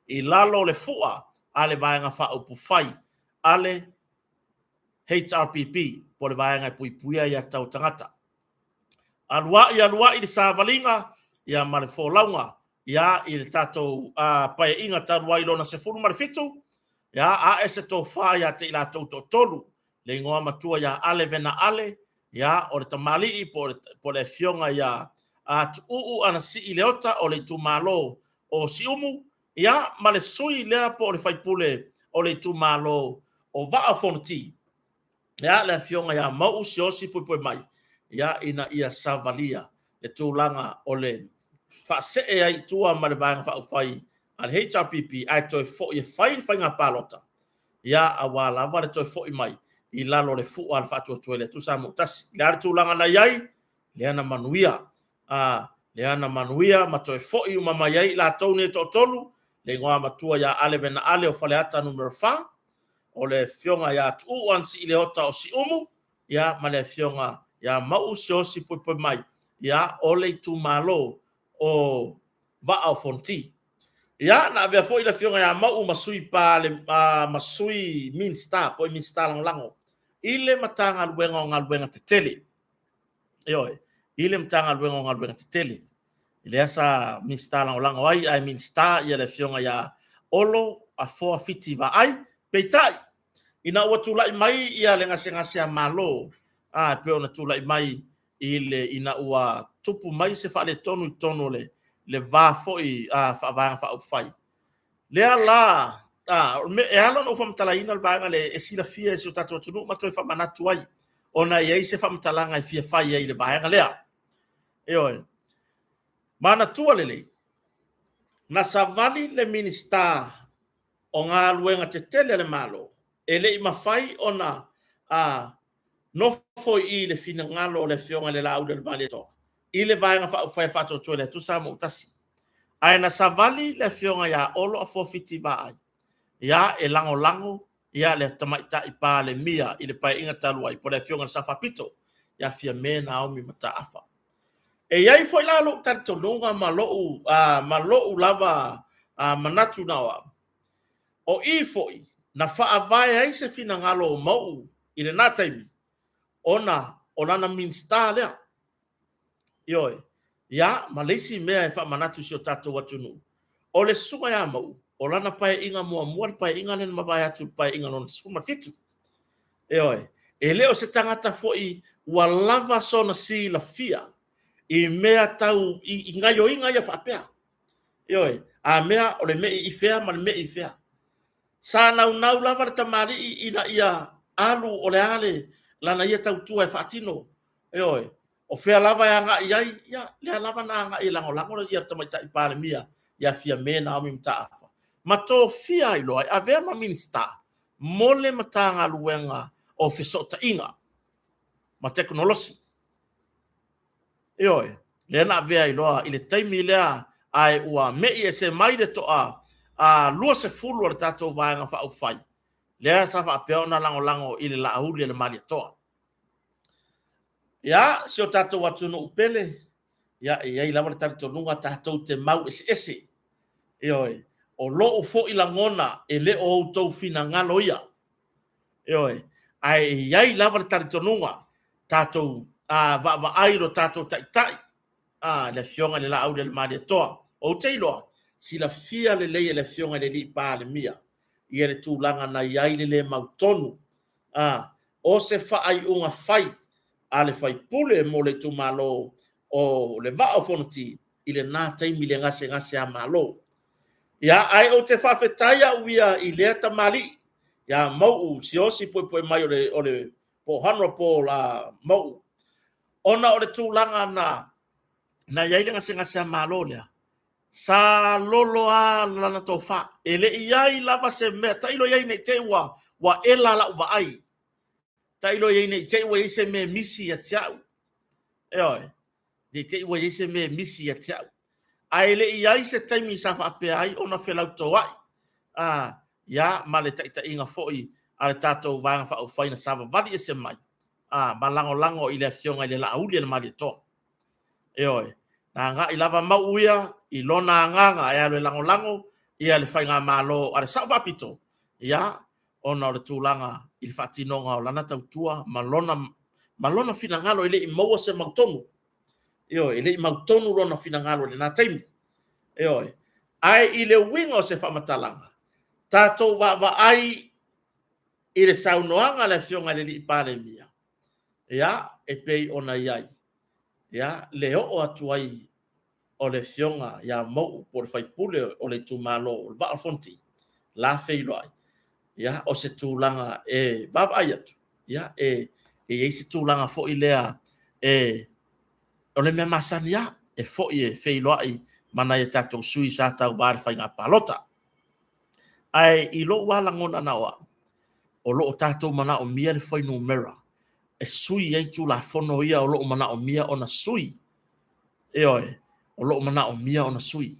i lalo o le fua a le Vaega Faaupufai a le HRPP po o le Vaega e Puipuia Aia Tatau a Tagata. Aluai aluai le savaliga ia ma le folauga ia i le tatou paeaiga talu ai lona 17. Ia, ae se tofa ia te i latou toatolu, le igoa matua ia Ale Vena Ale, ia, o le tamalii po o le afioga ia Tuuu Anasii Leota o le itumalo o Siumu, ia, ma le sui lea po o le faipule o le itumalo o Vaa o Fonoti, ia, le afioga ia Mauu Siaosi Puepuemai, ia, ina ia savalia le tulaga o le faasee ai i tua ma le Vaega Faaupufai a le HRPP ae toe foi e fai le faiga palota, ia, aua lava le toe foi mai i lalo o le fua a le Faatuatua i le Atua Samoa ua Tasi. O le a le tulaga na i ai? Lea na manuia, a, lea na manuia ma toe foi uma mai ai i latou nei e toatolu, le igoa matua ia Ale Vena Ale o Faleata Nu.4, o le afioga ia Tuuu Anasii Leota o Siumu, ia, ma le afioga ia Mauu Siaosi Puepuemai, ia, o le itumalo o Vaa o Fonoti. Ia, na avea foi le afioga ia Mauu ma sui pale, ma sui Minisita, po o Minisita Lagolago i le Matagaluega o Galuega Tetele. Ioe, i le Matagaluega o Galuega Tetele. Lea sa Minisita Lagolago ai, ae Minisita ia le afioga ia Olo Afoa Fiti Vaai. Peitai, ina ua tulai mai ia le gasegase a Malo, a, e pei ona tulai mai i le ina ua tupu mai se faaletonu i totonu o le va foi faavaega faaupufai. Lea la, e ala ona ou faamatalaina le vaega lea e silafia e si o tatou atunuu ma toe faamanatu ai, ona e i ai se faamatalaga e fia fai ai i le vaega lea. Ioe. Manatua lelei, na savali le Minisita o Galuega Tetele a le Malo, e le i mafai ona nofo i i le finagalo o le Afioga i le Laauli o le Malietoa i le Vaega Faaupufai a le Faatuatua i le Atua Samoa ua Tasi. Ae na savali le Afioga ia Olo Afoa Fiti Vaai, ia e lagolago ia le Tamaitai Palemia i le Paeaiga talu ai, po o le Afioga i le Sao Faapito, ia Fiame Naomi Mataafa. E i ai foi la lou talitonuga ma lou, ma lou lava manatu na o au, o i foi na faavae ai se finagalo o Mauu i lena taimi, ona o lana Minisita lea. Ioe. Ia, ma le isi mea e faamanatu i si o tatou atunuu, o le susuga ia Mauu, o lana paeaiga muamua le paeaiga lea na mavae atu i le paeaiga lona 17. Ioe. E le o se tagata foi ua lava sona silafia i mea tau i gaioiga ia faapea. Ioe. A mea o le mei i fea ma le mei i fea. Sa naunau lava le tamalii ina ia alu o le a le lana ia tautua e faatino. Ioe. O fea lava e agai i ai, ia, lea lava na agai e lagolago ia le Tamaitai Palemia ia Fiame Naomi Mataafa, ma tofia ai loa e avea ma Minisita mo le Matagaluega o Fesootaiga ma Tekonolosi. Ioe, lea na avea ai loa i le taimi lea ae ua me'i ese mai le toa 20 o le tatou Vaega Faaupufai, lea sa faapea ona lagolago i le Laauli a le Malietoa. Ia, si o tatou atunuu pele, ia, e i ai lava le talitonuga tatou te mau eseese. Ioe, o lou foi lagona e le o outou finagalo ia. Ioe, ae e i ai lava le talitonuga tatou vaavaai i lo tatou Taitai, le Afioga i le Laauli a le Malietoa. Ou te iloa, silafia lelei e le Afioga i le Alii Palemia ia le tulaga na i ai le le mautonu o se faaiuga fai a le faipule mo le itumalo o le Vaa o Fonoti i lena taimi le gasegase a Malo. Ia, ae ou te faafetai au ia i lea tamalii ia Mauu Siaosi Puepue mai o le, o le po o Honorable Mauu, ona o le tulaga na, na i ai le gasegase a Malo lea, sa lolo lava lana tofa. E le i i ai lava se mea, tailo i ai ne i te i ua, ua ela lau vaai. Tailo i ai ne i te i ua i ai se mea e misi ia te au. Ioe, ne i te i ua i ai se mea e misi ia te au. Ae le i i ai se taimi sa faapea ai ona felautoa'i a, ia, ma le taitaiga foi a le tatou Vaega Faaupufai na savavali ese mai a, ma lagolago i le Afioga i le Laauli a le Malietoa. Ioe, na agai lava Mauu ia i lona agaga e alu e lagolago ia le faigamalo a le Sao Faapito, ia, ona o le tulaga i le faatinoga o lana tautua ma lona, ma lona finagalo e le i maua se mautonu. Ioe, e le i mautonu lona finagalo i lena taimi. Ioe, ae i le uiga o se faamatalaga, Tatou vaavaai i le saunoaga a le Afioga i le Alii Palemia, ia, e pei ona i ai, ia, le oo atu ai o le Afioga ia Mauu po o le faipule o le itumalo o le Vaa o Fonoti, la feiloai, ia, o se tulaga e vaavaai atu, ia, e i ai se tulaga foi lea e o le mea masani lava, e foi e feiloai ma nai a tatou sui sa tauva i le faiga palota. Ae i lou lava lagona na o au, o lo o tatou manaomia le fuainumera e sui ai Tulafono ia o lo o manaomia ona sui. Ioe, o lo o manaomia ona sui.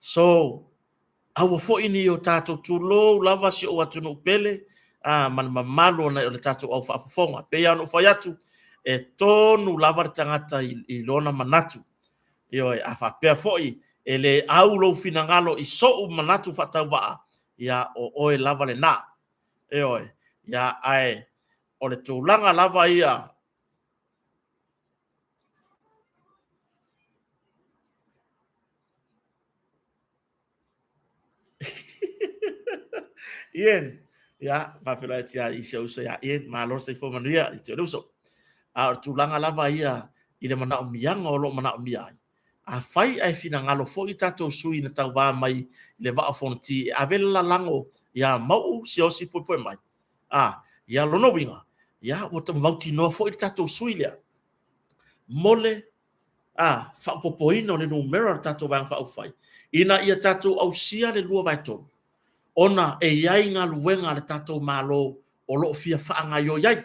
So, aua foi ne i o tatou tulou lava si ou atunuu pele a, ma le mamalu o le tatou au faafofoga. Pei lava ona ou fai atu, e tonu lava le tagata i lona manatu. Ioe, a faapea foi e le au lou finagalo i sou manatu faatauvaa, ia o oe lava lena. Ioe, ia ae o le tulaga lava ia Ian, ia, faafeiloai atu ia i si ou uso ia Ian, malo le soifua manuia i te le uso. A o le tulaga lava ia i le manaomiaga o lo o manaomia ai, afai ae finagalo foi tatou sui na tauva mai i le Vaa o Fonoti e ave le lalago ia Mauu Siaosi Puepue mai, a, ia lona uiga, ia ua mautinoa foi le tatou sui lea mo le a, faaopoopoina o le numera o le tatou Vaega Faaupufai, ina ia tatou ausia le 2/3, ona e i ai galuega a le tatou Malo o lo o fia faagaoioi ai,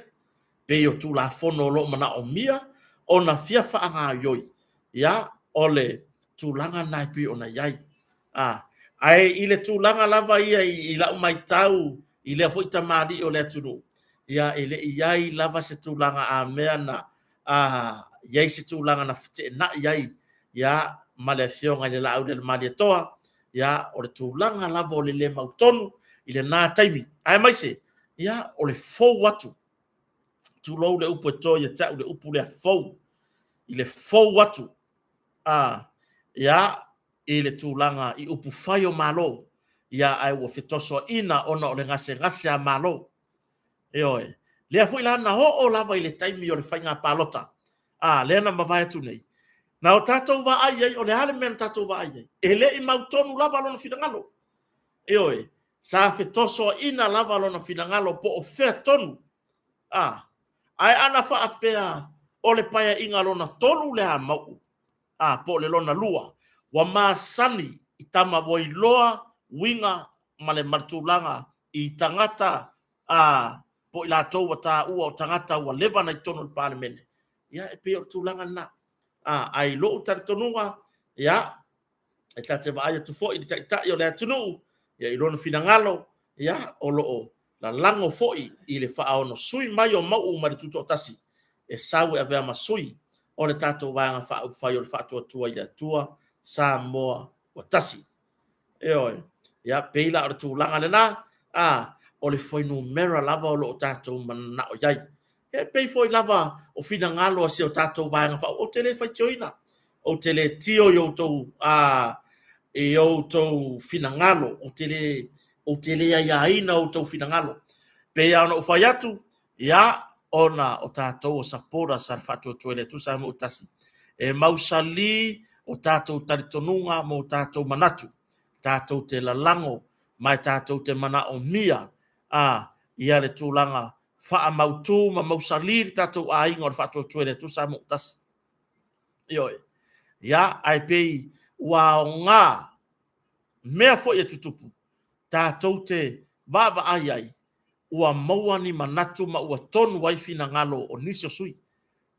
pei o Tulafono o lo o manaomia ona fia faagaoioi, ia, o le tulaga lena e pei ona i ai. A, ae i le tulaga lava ia i lau matau i lea foi tamalii o le atunuu, ia e le i i ai lava se tulaga a mea na i ai se tulaga na feteenai ai ia ma le Afioga i le Laaulialemalietoa, ia o le tulaga lava o le le mautonu i lena taimi, aemaise ia o le fou atu, tulou le upu e to ia te au le upu lea fou, i le fou atu a ia i le tulaga i upufai o Malo, ia ae ua fetosoaina ona o le gasegase a Malo. Ioe. Lea foi la na oo lava i le taimi o le faiga palota, a, lea na mavae atu nei, na o tatou vaai ai, o le a le mea na tatou vaai ai? E le i mautonu lava lona finagalo. Ioe. Sa fetosoaina lava lona finagalo po o fea tonu. A, ae ana faapea o le paeaiga lona tolu lea a Mauu, a, po o le lona lua, ua masani i tama ua iloa uiga ma le tulaga i tagata a, po o i latou ua taua o tagata ua leva na i totonu o le Palemene, ia e pei o le tulaga lena. A, ae i lou talitonuga, ia, e ta te vaai atu foi i le Taitai o le atunuu, ia i lona finagalo, ia, o lo o lalago foi i le faaono sui mai o Mauu mai le Tutoatasi, e sau e avea ma sui o le tatou Vaega Faaupufai o le Faatuatua i le Atua Samoa ua Tasi. Ioe. Ia, pei la o le tulaga lena, a, o le fuainumera lava o lo o tatou mananao i ai. E pei foi lava o finagalo o si o tatou Vaega Faaupufai, ou te le faitioina, ou te le tio i outou, a, i outou finagalo, ou te le, ou te le aiaina outou finagalo. Pei lava ona ou fai atu, ia, ona o tatou o supporters a le Faatuatua i le Atua Samoa ua Tasi, e mausali o tatou talitonuga ma o tatou manatu, tatou te lalago ma e tatou te manaomia a ia le tulaga faamautu ma mausali le tatou aiga o le Faatuatua i le Atua Samoa ua Tasi. Ioe. Ia, ae pei ua aoga mea foi e tutupu, tatou te vaavaai ai ua maua ni manatu ma ua tonu ai finagalo o nisi o sui.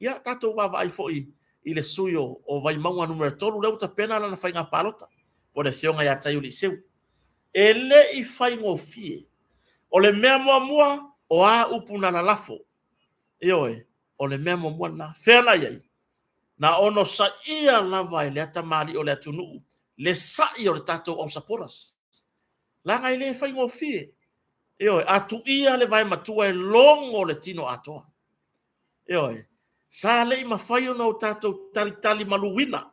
Ia, tatou vaavaai foi i le sui o Vaimauga Nu.3 lea ua tapena lana faiga palota, po o le Afioga ia Taiuliiseu. E le i faigofie. O le mea muamua, o a upu na lalafo? Ioe, o le mea muamua lena. Fea na i ai? Na onosaia lava e lea tamalii o le atunuu le sai o le tatou au supporters. Leaga e le faigofie. Ioe, a tuia le vae matua e logo le tino atoa. Ioe, sa le i mafai ona o tatou talitali maluina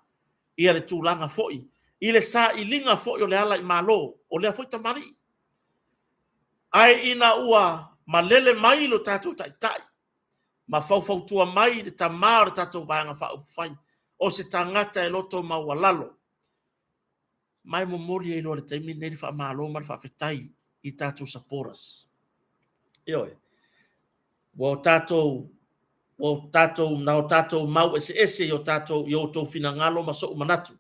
ia le tulaga foi i le sailiga foi o le ala i Malo o lea foi tamalii. Ae ina ua malele mai lo tatou Taitai ma faufautua mai le tamā o le tatou Vaega Faaupufai, o se tagata e loto maualalo, ma e momoli ai loa i le taimi lenei le faamalo ma le faafetai i tatou supporters. Ioe, ua o tatou ua o tatou na o tatou mau eseese i o tatou i outou finagalo ma sou manatu,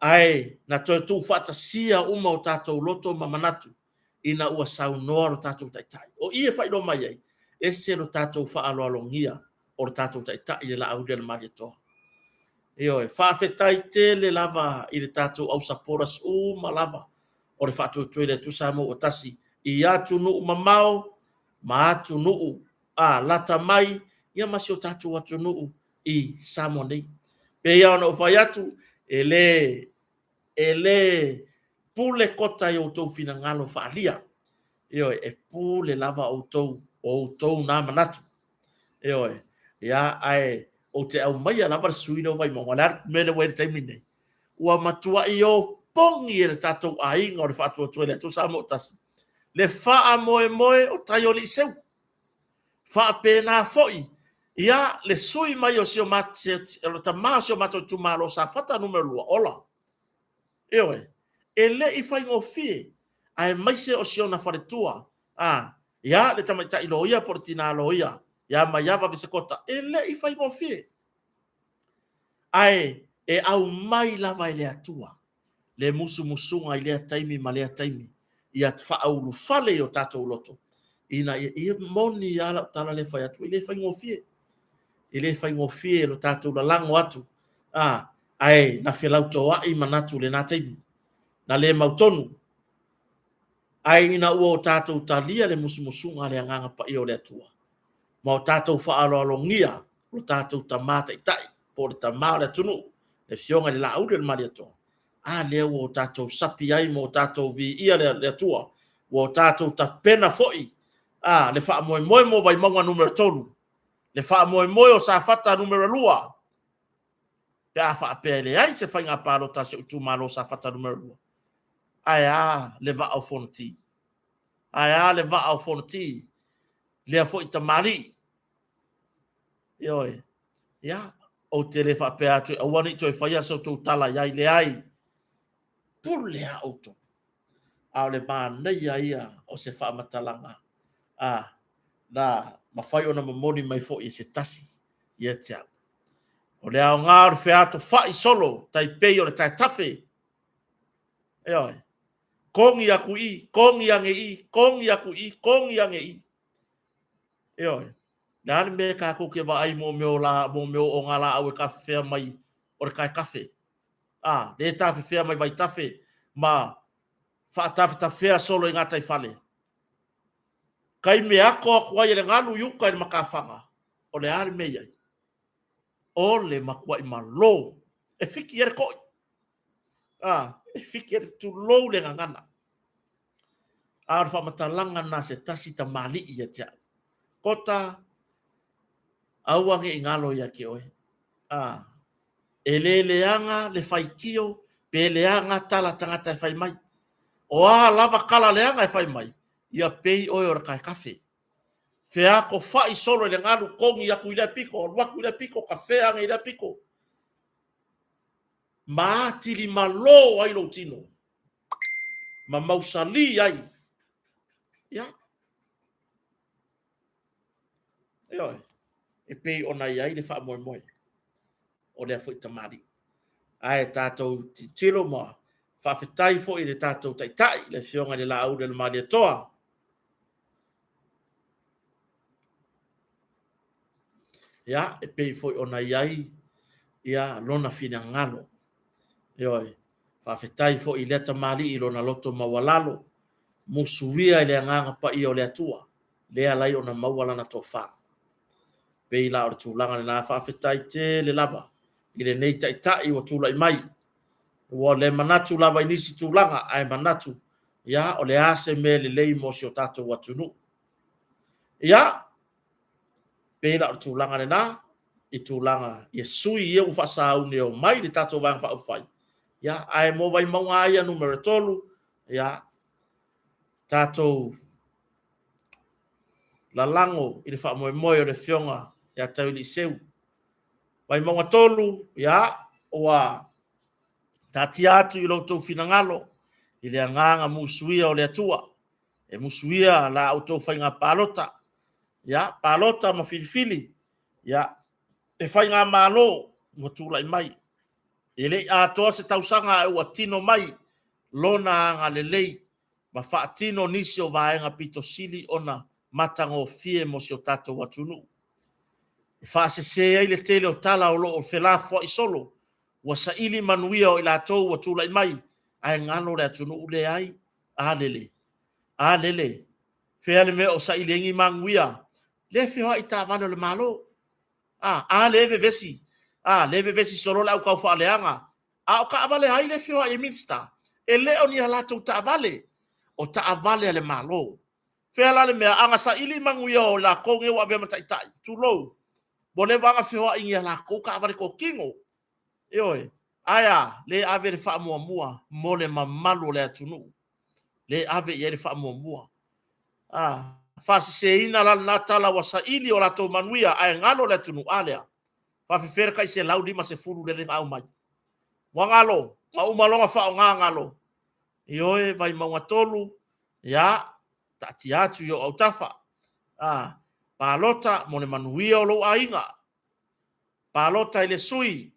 ae na toe tuufaatasia uma o tatou loto ma manatu ina ua saunoa lo tatou Taitai. O i e faailoa mai ai, ese lo tatou faaaloalogia o lo tatou Taitai le Laauli a le Malietoa. Ioe, faafetai tele lava i le tatou au supporters uma lava o le Faatuatua i le Atua Samoa ua Tasi i atunuu mamao ma atunuu a lata mai ia ma si o tatou atunuu i Samoa nei. Pei lava ona ou fai atu, e le e le pule kota i outou finagalo faaalia. Ioe, e pule lava outou, o outou na manatu. Ioe, ia, ae ou te aumaia lava le sui lea o Vaimauga. O le a le mea lea ua i ai i le taimi lenei? Ua matuai opogi e le tatou aiga o le Faatuatua i le Atua Samoa ua Tasi le faamoemoe o Taioliiseu. Faapena foi ia le sui mai o si o matou, le tama o si o matou itumalo o Safata Nu.2, Ola. Ioe, e le i faigofie, aemaise o si ona faletua, a, ia le tamaitai loia po o le tina loia ia Maiava Visekota, e le i faigofie. Ae e aumai lava e le Atua le musumusuga i lea taimi ma lea taimi ia faaulufale i o tatou loto ina ia, ia moni lava lau tala lea e fai atu, e le faigofie. E le faigofie lo tatou lalago atu, a, ae na felautoa'i manatu i lena taimi, na le mautonu. Ae ina ua o tatou talia le musumusuga a le Agaga Paia o le Atua, ma o tatou faaaloalogia lo tatou Tama Taitai, po o le Tama o le atunuu, le Afioga i le Laauli o le Malietoa, a lea ua o tatou sapi ai ma o tatou viia le Atua, ua o tatou tapena foi a, le faamoemoe mo Vaimauga Nu.3, le faamoemoe o Safata Nu.2, pe a faapea e leai se faiga palota a si ou itumalo o Safata Nu.2, ae a le vaa o Fonoti? Ae a le vaa o Fonoti, lea foi tamalii? Ioe, ia, ou te le faapea atu aua ne i toe faia sa outou tala i ai, leai, pule a outou. A o le manaia ia o se faamatalaga a na mafai ona momoli mai foi e se tasi ia te au. O le aoga o le featofai solo tai pei o le taetafe. Ioe. Kogi aku i, kogi ane i, kogi aku i, kogi ane i. Ioe. Le a le mea kākou ke vaai mo mea o la, mo mea o ngā lāʻau e tafefea mai o le taetafe. A, le tafefea mai vaitafe ma faatafetafea solo i gataifale. Taimi e ato atu ai e le galu i uta i le matafaga, o le a le mea i ai? O le matuai malo e fiki ai le toi. A, e fiki ai le tulou le gagana. A o le faamatalaga lena a se tasi tamalii ia te au. Kota, aua ne i galo ia te oe. A, e le leaga le faitio pe leaga tala tagata e fai mai. O a lava tala leaga e fai mai, ia pei oe o le taetafe. Featofai solo i le galu, togi atu i lea pito, alu atu i lea pito, tafea ane i lea pito. Ma atili malo ai lou tino, ma mausali ai. Ia. Ioe, e pei ona i ai le faamoemoe o lea foi tamalii. Ae tatou tilotilo ma faafetai foi i le tatou Taitai, le Afioga i le Laauli o le Malietoa. Ia, e pei foi ona i ai ia lona finagalo. Ioe, faafetai foi i lea tamalii i lona loto maualalo, musuia i le Agaga Paia o le Atua, lea alai ona maua lana tofa. Pei la o le tulaga lena, faafetai tele lava i lenei Taitai ua tulai mai. Ua le manatu lava i nisi tulaga, ae manatu, ia, o le a se mea lelei mo si o tatou atunuu. Ia, pei la o le tulaga lena, i tulaga i sui ia ua faasauni e omai le tatou Vaega Faaupufai, ia, ae mo Vaimauga lava ia numera 3, ia, Tatou lalago i le faamoemoe o le Afioga ia Tauiliiseu. Vaimauga 3, ia, ua taatia atu i lo outou finagalo i le agaga musuia o le Atua, e musuia la outou faiga palota, ia, palota ma filifili, ia, le faigamalo ua tulai mai. E le i atoa se tausaga ae ua tino mai lona agalelei ma faatino nisi o vaega pito sili ona matagofie mo si o tatou atunuu. E faasese ai le tele o tala o lo o felafoai solo, ua saili manuia o i latou ua tulai mai, ae galo le atunuu. Leai, a lele, a lele, fea le mea o saili ai ni manuia? Lea e feoai i taavale a le Malo. A lea e vevesi, a lea e vevesi solo le au taufaaleaga, a o taavale a ai lea e feoai ai Minisita? E le o ni a latou taavale, o taavale a le Malo. Fea la le mea, a na saili manuia o i latou nei ua avea ma taitai, tulou, ua leva lava ona feoai i ni a latou taavale totino. Ioe. Ae a? Lea e ave le faamuamua mo le mamalu o le atunuu, lea e ave i ai le faamuamua. A faaseseina la lena tala ua saili o latou manuia ae galo le atunuu, a lea, e faapefea le tai 150 lea na aumai? Ua galo, na uma loa ona faaaoga galo. Ioe, Vaimauga 3, ia taatia atu i ou autafa, palota mo le manuia o lou aiga, palota i le sui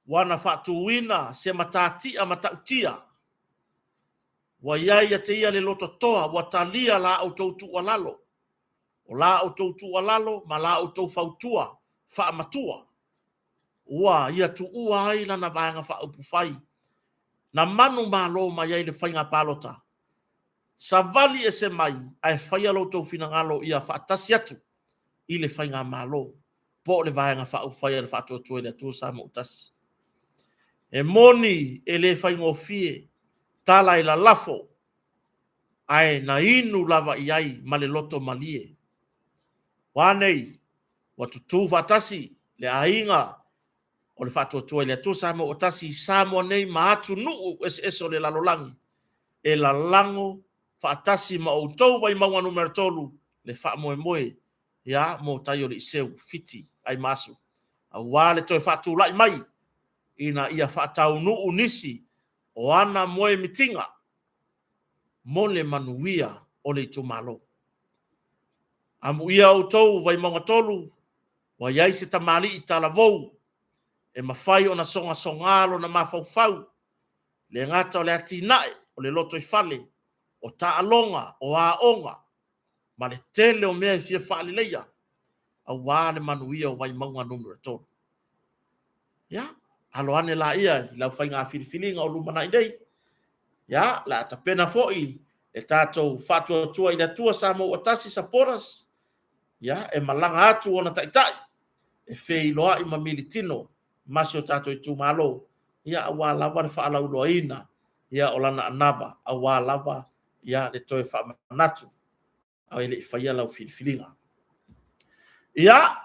ua na faatuina se matatia matautia ua i ai ia te ia le lototoa ua talia la outou tuualalo, o la outou tuualalo ma la outou fautua faamatua ua ia tuua ai lana Vaega Faaupufai na manumalo mai ai le faiga palota. Savali ese mai ae faia lo outou finagalo ia faatasi atu i le faigamalo po o le Vaega Faaupufai a le Faatuatua i le Atua Samoa ua Tasi. E moni e le faigofie tala e lalafo, ae na inu lava i ai ma le loto malie. Ua a nei? Ua tutu faatasi le aiga o le Faatuatua i le Atua Samoa ua Tasi i Samoa nei ma atunuu eseese o le lalolagi e lalago faatasi ma outou Vaimauga Nu.3 le faamoemoe ia mo Taioliiseu Fiti Aimaasu aua le toe faatulai mai ina ia faataunuu nisi o ana moemitiga mo le manuia o le itumalo. Amuia outou Vaimauga 3, ua i ai se tamalii talavou e mafai ona sogasoga lona mafaufau, le gata o le atinae o le lotoifale, o taaloga, o aoga, ma le tele o mea e fia faaleleia aua le manuia o Vaimauga Nu.3. Ia, alo ane laia i lau faiga filifiliga o lumanai nei. Ia, la tapena foi le tatou Faatuatua i le Atua Samoa ua Tasi supporters, ia, e malaga atu ona taitai e feiloai ma militino ma si o tatou itumalo, ia, aua lava le faalauiloaina, ia, o lana anava, aua lava, ia, le toe faamanatu a e le i faia lau filifiliga. Ia,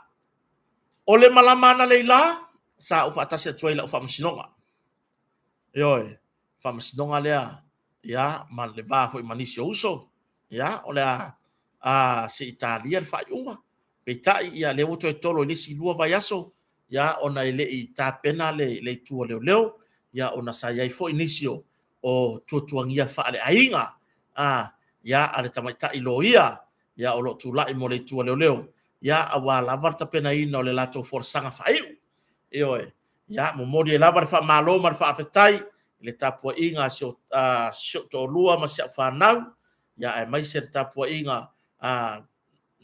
o le malama analeila, sa ou faatasi atu ai i lau faamasinoga. Ioe, faamasinoga lea, ia, ma le va foi ma nisi o uso, ia, o le a se i talia le faaiuga. Peitai, ia, lea ua toe tolo i le isi 2 vaiaso, ia, ona e le i tapena le itu a leoleo, ia, ona sa i ai foi nisi o tuatuagia faaleaiga, ia, a le tamaitai loia, ia, o lo o tulai mo le itu a leoleo, ia, aua lava le tapenaina o le latou folasaga faaiu. Ioe, ia, momoli ai lava le faamalo ma le faafetai i le tapuaiga a si ou toalua ma si au fanau, ia, aemaise le tapuaiga a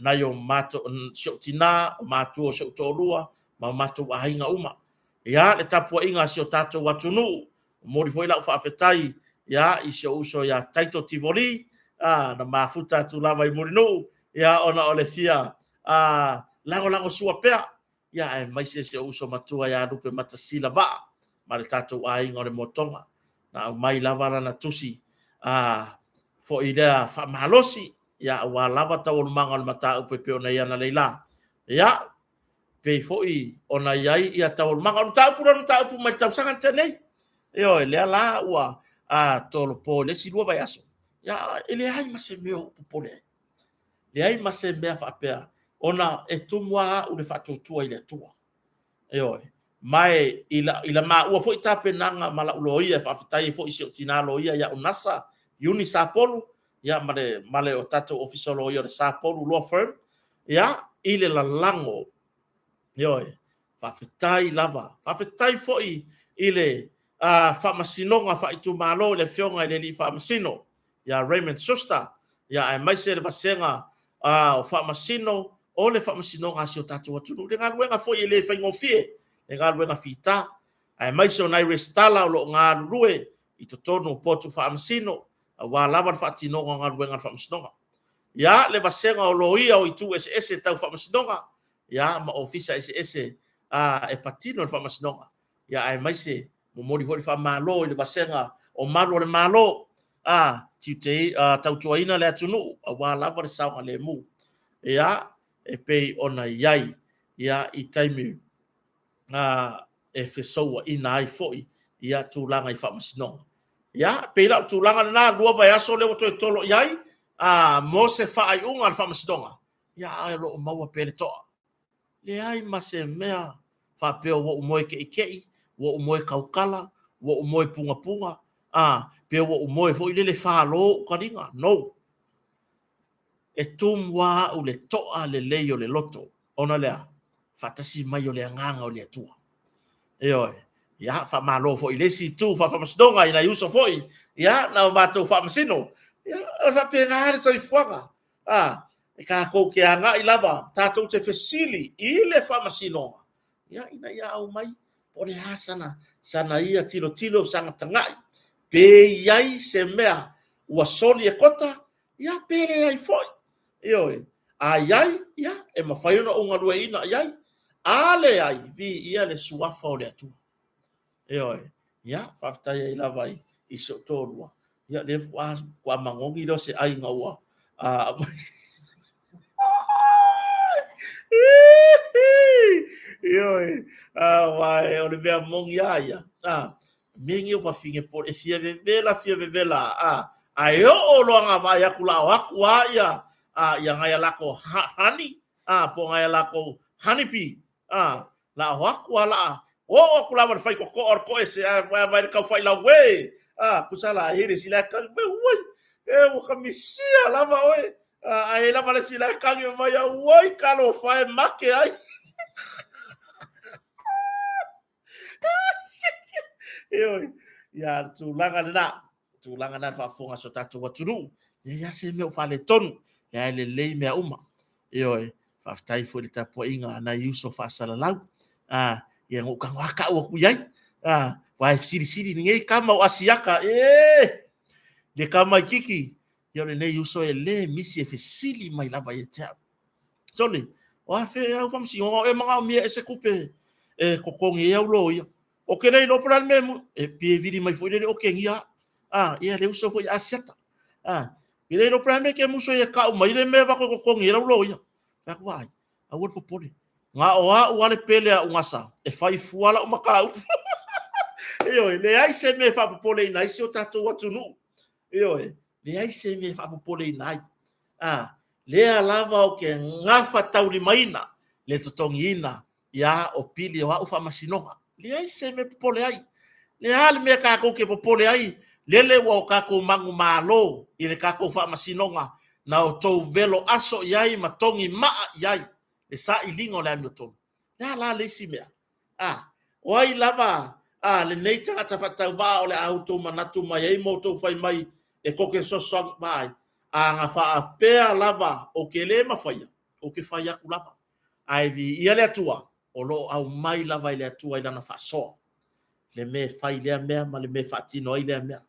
nai o matou, si ou tina, o matua o si ou toalua, ma o matou aiga uma. Ia, le tapuaiga a si o tatou atunuu, momoli foi lau faafetai, ia, i si ou uso ia Taito Tivoli, na mafuta atu lava i Mulinuu, ia, ona o le fia lagolagosua pea, ia, aemaise si ou uso matua ia Lupe Matasila Vaa ma le tatou aiga o le Motoga, na aumai lava lana tusi foi lea faamalosi, ia, aua lava taualumaga o le mataupu e pei ona i ai analeila. Ia, pei foi ona i ai ia taualumaga o le mataupu lea, o le mataupu mai le tausaga na tea nei. Ioe, lea la ua tolopo i le isi 2 vaiaso. Ia, e leai ma se mea o ou popole ai. Leai ma se mea faapea, ona e tumu lava au le faatuatua i le Atua. Ioe. Ma e i la, i la maua foi tapenaga ma la'u loia e faafetai ai foi i si ou tinā loia ia Unasa, Iuni Sapolu, ia ma le, ma le o tatou Ofisa o Loia o le Sapolu Law Firm, ia, i le lalago. Ioe. Faafetai lava. Faafetai foi i le Faamasinoga Faaitumalo i le Afioga i le Alii Faamasino ia Raymond Schuster, ia aemaise le vasega o Faamasino o le Faamasinoga a si o tatou atunuu. Le galuega foi e le faigofie, le galuega fita, aemaise o nai Resitala o lo o galulue i totonu o potu faamasino aua lava le faatinoga o galuega a le Faamasinoga. Ia, le vasega o loia o itu eseese tau Faamasinoga, ia ma ofisa eseese e patino le Faamasinoga, ia aemaise momoli foi le faamalo i le vasega o malu o le Malo a tiute tautuaina le atunuu aua lava le saogalemu ia e pei ona i ai ia i taimi e fesouaina ai foi ia tulaga i faamasinoga. Ia pei la o le tulaga lena, 2 vaiaso lea ua toe tolo i ai mo se faaiuga a le faamasinoga, ia ae o lo o maua pea le toa. Leai ma se mea faapea ua ou moe ke'ike'i, ua ou moe tautala, ua ou moe pugapuga, a, pe ua ou moe foi lele falo ou taliga. No. E tumu lava au le to'a lelei o le loto, ona o le a? Faatasi mai o le Agaga o le Atua. Ioe. Ia, faamalo foi i le isi itu faafaamasinoga i nai uso foi, ia, na o matou faamasino. Ia, o faapena le soifuaga. A, e tatou te agai lava, tatou te fesili i le faamasinoga, ia, ina ia aumai po o le a sana, sana ia tilotilo, sana tagai, pe i ai se mea ua soli e kota, ia, pe leai foi. Ioe, a i ai, ia, e mafai ona ou galueaiina i ai. A leai, viia le suafa o le Atua. Ioe, ia, faafetai ai lava i si ou toalua, ia, lea faatoa magogi lea o se aiga ua aumai. Ioe, aua o le mea moni lava ia, mea nei o fafine pole, e fia vevela, fia vevela, a, ae oo loa ina vaai atu la o atu lava ia, ia nai a latou honey, a, po o nai a latou honey bee, a, la o atu lava la, oo atu lava i le faitotoa o le toese, ae vaai le taufailauē, a, tusa la, e i ai le isi la e tagi mai, ui, e ua ta misia lava oe, ae i ai lava le isi la e tagi mai, auoi, talofa e make ai. Ioe, ia, le tulaga lena, tulaga lena le faafofoga a si o tatou atunuu, leai lava se mea o faaletonu, leai lelei mea uma. Ioe, faafetai foi i le tapuaiga a nai uso faasalalau. A, ia na ou tago lava tau atu i ai. A, aua e fesilisili lenei tama o Asiata, e, le tamaitiiti, ia o lenei uso e le misi e fesili mai lava ia te au. Sole, o a fea au faamasinoga o e manaomia e se tupe e totogi ai au loia. O ke le iloa po o le a le mea e pei e vili mai foi lele okegia au. A, ia le uso foi Asiata. A, e le iloa po o le a le mea e te musu ai e tau mai le mea e avatu e totogi ai lau loia. Fai atu, vaai, aua le popole. Na o au lava le pele a Ugasa e fai fua lau mataupu. Ioe, leai se mea e faapopoleina ai si o tatou atunuu. Ioe, leai se mea e faapopoleina ai. A, lea lava ou te gafataulimaina le totogiina ia o pili o au faamasinoga. Leai se mea e popole ai. Le a le mea tatou te popole ai, lele ua o tatou manumalo i le tatou faamasinoga na outou velo aso i ai ma togi maa i ai le sailiga o le amiotonu. Le a la le isi mea? A, o ai lava a lenei tagata faatauvaa o le a outou manatu mai ai ma outou fai mai e tou te fesoasoani vaai? A na faapea lava ou te le mafaia, ou te fai atu lava. Ae viia le Atua, o lo o aumai lava e le Atua i Lana faasoa le mea e fai lea mea ma le mea e faatino ai lea mea.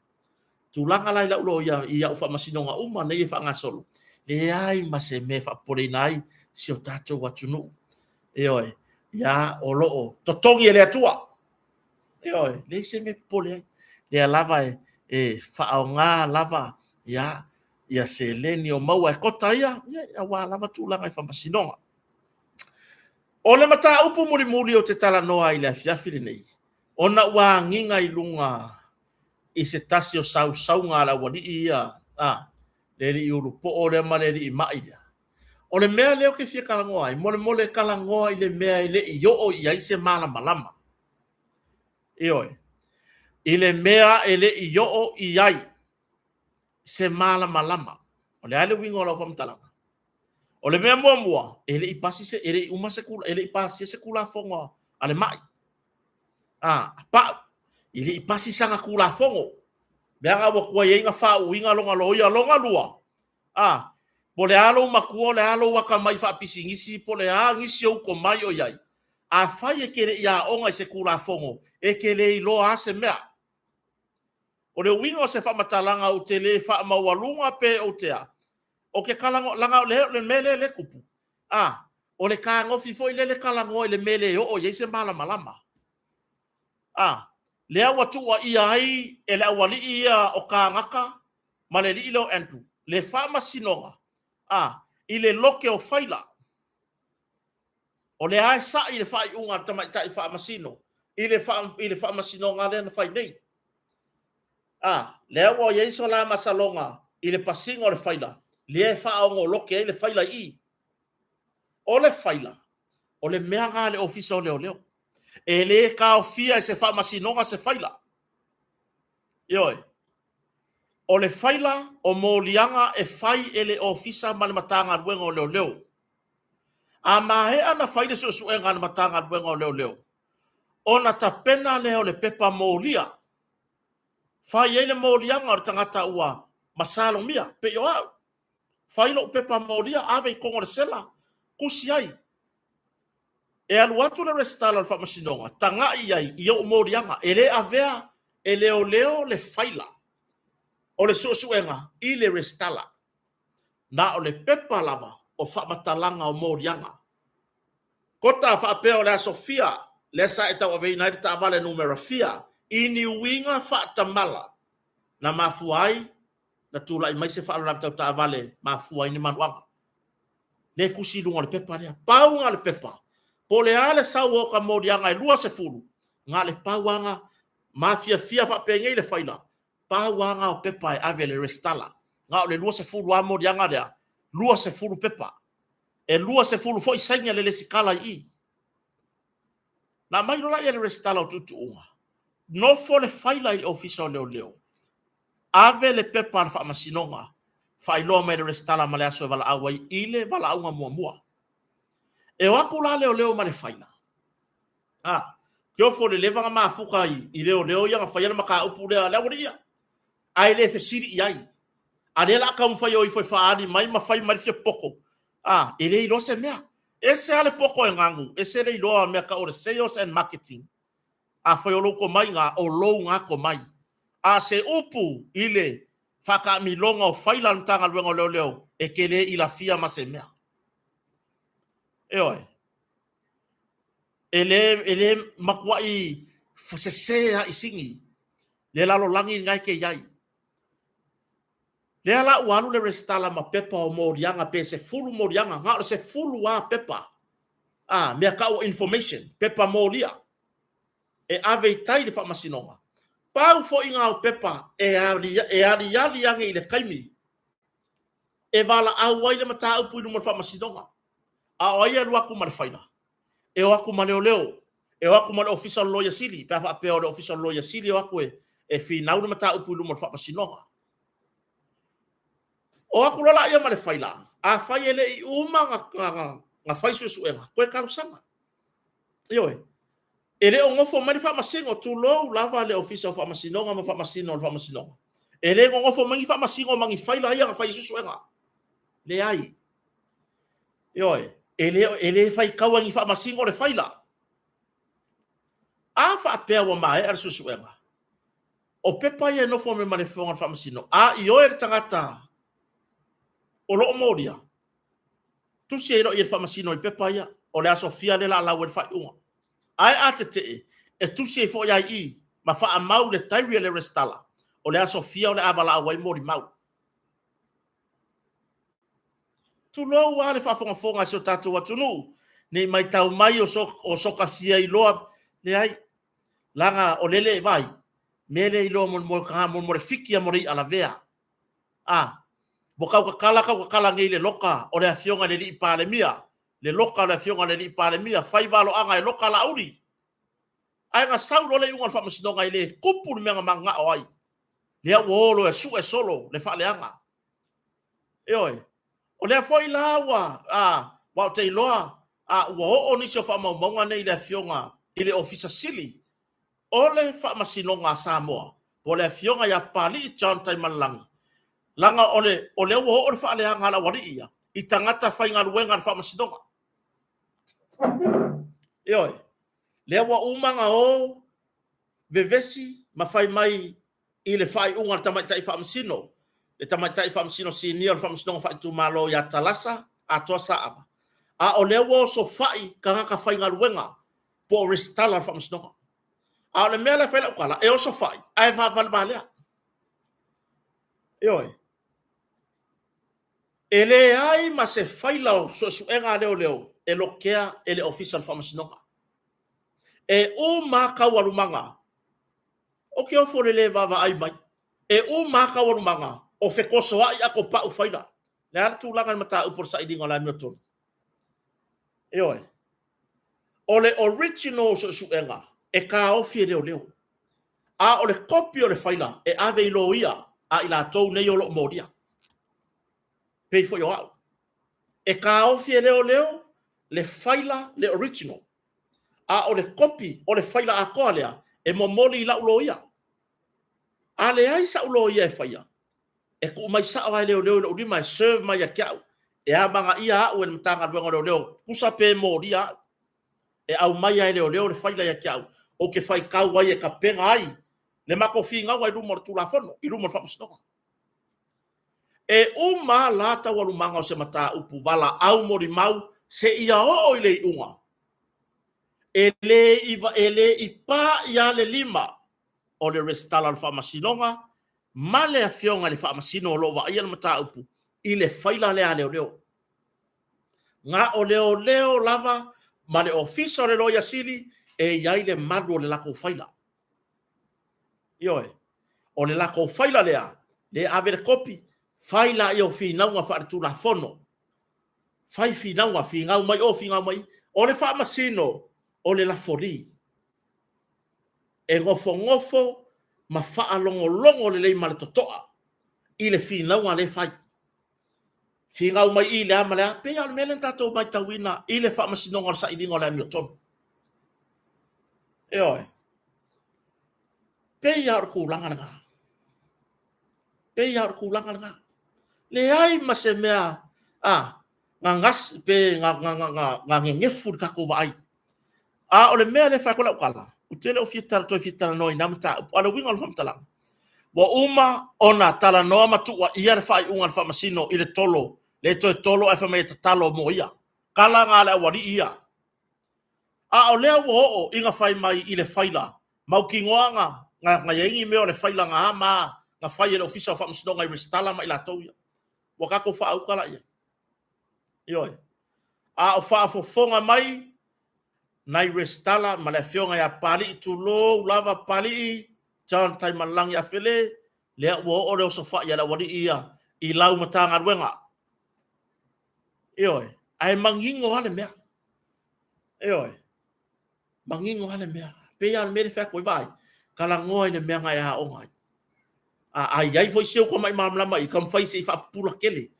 Tulaga la i lau loia i au faamasinoga uma nei e faagasolo, leai ma se mea e faapopoleina ai si o tatou atunuu. Ioe, ia o lo o totogi e le Atua. Ioe, leai se mea e popole ai. Lea lava e faaaoga lava ia ia seleni o maua e kota ia, ia aua lava tulaga i faamasinoga. O le mataupu mulimuli ou te talanoa ai i le afiafi lenei, ona ua agiga i luga i se tasi o sausauga a le aualii ia A, le alii ulupoo lea ma le alii mai lea. O le mea lea ou te fia talanoa ai, molemole talanoa i le mea e le i oo i ai se malamalama. Ioe. I le mea e le i oo i ai se malamalama. O le a le uiga o lau faamatalaga? O le mea muamua, e le i pasi se, e le i uma se, e le i pasia se Tulafono a le mai. A, a pau, e le i pasi sana Tulafono. Leaga ua tuai ai ona faauuina lona loia. Lona lua, a, po o le a lou matua, o le a lou atamai faapisinisi, po o le a nisi ou tomai o i ai, afai e te le i aoga i se Tulafono, e te le iloa lava se mea. O le uiga o se faamatalaga ou te le faamaualuga pe ou te a, ou te talanoa, leaga o le mea lea e tupu, a, o le fetagofi foi lele talanoa i le mea e le oo i ai se malamalama. A, lea ua tuuaia ai e le aualii ia o tagata ma le alii lea o Andrew le faamasinoga, a, i le lote o faila. O lea e sa'i le faaiuga a le tamaitai faamasino i le, i le faamasinoga lea na fai nei. A, lea ua i ai so la masaloga i le pasiga o le faila, lea e faaogolote ai le faila i i. O le faila, o le mea na a le Ofisa o Leoleo. E le taofia e se faamasinoga se faila. Ioe. O le faila o moliaga e fai e le Ofisa ma le Matagaluega o Leoleo. A maea ona fai le suesuega a le Matagaluega o Leoleo, ona tapena lea o le pepa molia. Fai ai le moliaga o le tagata ua masalomia, pei o au. Fai lou pepa molia, ave i totonu o le sela, tusi ai. E alu atu le resitala o le faamasinoga, tagai i ai i ou moliaga. E le avea e leoleo le faila o le suesuega i le resitala. Na o le pepa lava o faamatalaga o moliaga. Kota faapea o le aso fia lea sa e tauaveina ai le taavale numera fia i ni uiga faatamala na mafua ai na tulai mai se faalavelave tau taavale mafua ai ni manuaga. Lea e tusi i luga o le pepa lea. Pau na o le pepa, po o le a le sau o ota moliaga e 20, na o le pau lava na mafiafia faapenei le faila, pau lava na o pepa e ave i le resitala. Na o le 20 lava moliaga lea, 20 pepa. E 20 foi saini a le resitala i i. Na aumai loa lea e le resitala o tuutuuga, nofo le faila i le Ofisa o Leoleo, ave le pepa a le Faamasinoga, faailoa mai e le resitala ma le aso e valaau ai i le valaauga muamua. E o atu la leoleo ma le faila, a, te ofo i le leva na mafuta i leoleo ia na faia le mataupu lea a le aualii ia, ae le fesili i ai. A lea o le a taumafai e o ifo e faaali mai ma fai mai le fia poto, a, e le iloa se mea. Ese lava le poto e ganu, ese le iloa o mea tau o le sales and marketing. Afai o lou tomai na, o lou na tomai. A se upu i le faataamiloga o faila a le Matagaluega o Leoleo, e te le ilafia ma se mea. Ioe. E le, e le matuai sese lava i sini le lalolagi lena e te i ai. Lea la ua alu le resitala ma pepa o moliaga pe 10 moliaga, na o le 10 lava pepa, a, mea tau o information, pepa molia e ave i tai i le faamasinoga. Pau foi na o pepa e aliali ane i le taimi e valaau ai le mataupu i luma o le faamasinoga. A o ai e alu atu ma le faila? E o atu ma leoleo, e o atu ma le Ofisa o le Loia Sili, pe a faapea o le Ofisa o le Loia Sili e o atu e finau le mataupu i luma o le faamasinoga. O atu loa laia ma le faila, afai e le i uma ona fai suesuega, toe talosaga. Ioe. E le o nofo mai le faamasino, tulou lava le Ofisa o Faamasinoga ma Faamasino o le Faamasinoga. E le nonofo mai ni faamasino ma ni faila ia na fai ai suesuega. Leai. Ioe. E le, e le faitaua e ni faamasino le faila. A faapea ua maea le suesuega, o pepa ia e nofo mai ma le fofoga o le faamasino, a ioe le tagata o lo o molia, tusi ai loa i le faamasino i pepa ia, o le aso fia lea o le a lau ai le faaiuga. Ae a tetee, e tusi ai foi lava i i ma faamau le diary a le resitala, o le aso fia o le a valaau ai molimau. Tulou lava le faafogafoga a si o tatou atunuu, ne i matau mai o soka fia iloa, leai, leaga o lele, vaai, mea le iloa mo le fiki a mo le i'a lavea. A, ua tautatala tautatala nei le loka o le Afioga i le Alii Palemia, le loka o le Afioga i le Alii Palemia, fai valoaga e loka Laauli. Ae na sau loa le iuga o le faamasinoga e le tupu le mea na mananao ai, lea ua o loa e sue solo le faaleaga. Ioe. O lea foi la ua, a, aua ou te iloa a, ua oo nisi o faamaumauga nei i le Afioga i le Ofisa Sili o le Faamasinoga a Samoa, po o le Afioga ia Papalii John Taimalelagi, leaga o le, o lea ua oo le faaleaga a le aualii ia i tagata faigaluega a le Faamasinoga. Ioe. Lea ua uma ona o vevesi ma fai mai i le faaiuga a le Tamaitai Faamasino, le Tamaitai Faamasino Sinia o le Faamasinoga Faaitumalo ia Talasa Atoa Saaga, a o lea ua osofai tagata faigaluega po o resitala o le Faamasinoga. A o le mea lea e fai lau tala, e osofai ae vaavalevalea. Ioe. E leai ma se faila o suesuega a leoleo e lokea e le Ofisa o le Faamasinoga. E uma lava taualumaga Ou te ofo i le le vaavaai mai. E uma lava taualumaga o fetosoai atopau faila. O le a le tulaga i le mataupu o le sailiga o le amiotonu? Ioe. O le original o suesuega e taofi e leoleo. A o le kopi o le faila e ave i loia a i latou nei o lo o molia. Pei foi o au. E taofi e leoleo le faila le original. A o le kopi o le faila atoa lea e momoli i lau loia. A leai sa'u loia e faia, e tuu mai sao lava e leoleo i lou lima e serve mai ia te au, e amanaia au e le Matagaluega o Leoleo, tusa pe molia au. E aumai lava e leoleo le faila ia te au, ou te faitau ai e tapena ai le matou finauga i luma o le Tulafono, i luma o le Faamasinoga. E uma lava la taualumaga o se mataupu valaau molimau seia oo i le iuga. E le e le i pa'i lava le lima o le Resitala o le Faamasinoga ma le Afioga i le Faamasino o lo o vaaia le mataupu i le faila lea a leoleo. Na o leoleo lava ma le Ofisa o le Loia Sili e i ai le malu o le latou faila. Ioe. O le latou faila lea, lea e ave le kopi, fai laia o finauga faaletulafono. Fai finauga, finau mai o, finau mai i. O le faamasino, o le lafoli. E nofonofo ma faalogologo lelei ma le totoa i le finauga lea e fai. Finau mai i le a ma le a, pei lava o le mea lea na tatou matauina i le faamasinoga o le sailiga o le amiotonu. Ioe. Pei lava o le tulaga lena. Pei lava o le tulaga lena. Leai ma se mea a na gasi pe na, na, na, na, na nenefu i le tatou vaai. A o le mea lea e fai atu lau tala, ou te le o fia tala, toe fia talanoa i na mataupu. A o le uiga o le faamatalaga, ua uma ona talanoa ma tuuaia le faaiuga a le faamasino i le tolo, le toe tolo ae fai mai e tatalo mo ia. Tala na a le aualii ia. A o lea ua oo ina fai mai i le faila, mautinoa na, na, na i ai ni mea o le faila na a ma a na fai e le Ofisa o Faamasinoga i resitala ma i latou ia. Ua tatou faauta la i ai. Ioe. A o faafofoga mai nai resitala ma le afioga ia Papalii, tulou lava Papalii, John Taimalelagi Afele, lea ua oo le osofai a le aualii ia i lau Matagaluega. Ioe. Ae manino lava le mea. Ioe. Manino lava le mea. Pei lava o le mea lea e fai atu ai, vaai, talanoa i le mea na e aoga ai. A, a i ai foi si ou tamai malamalama i, taumafai se i faapupula tele,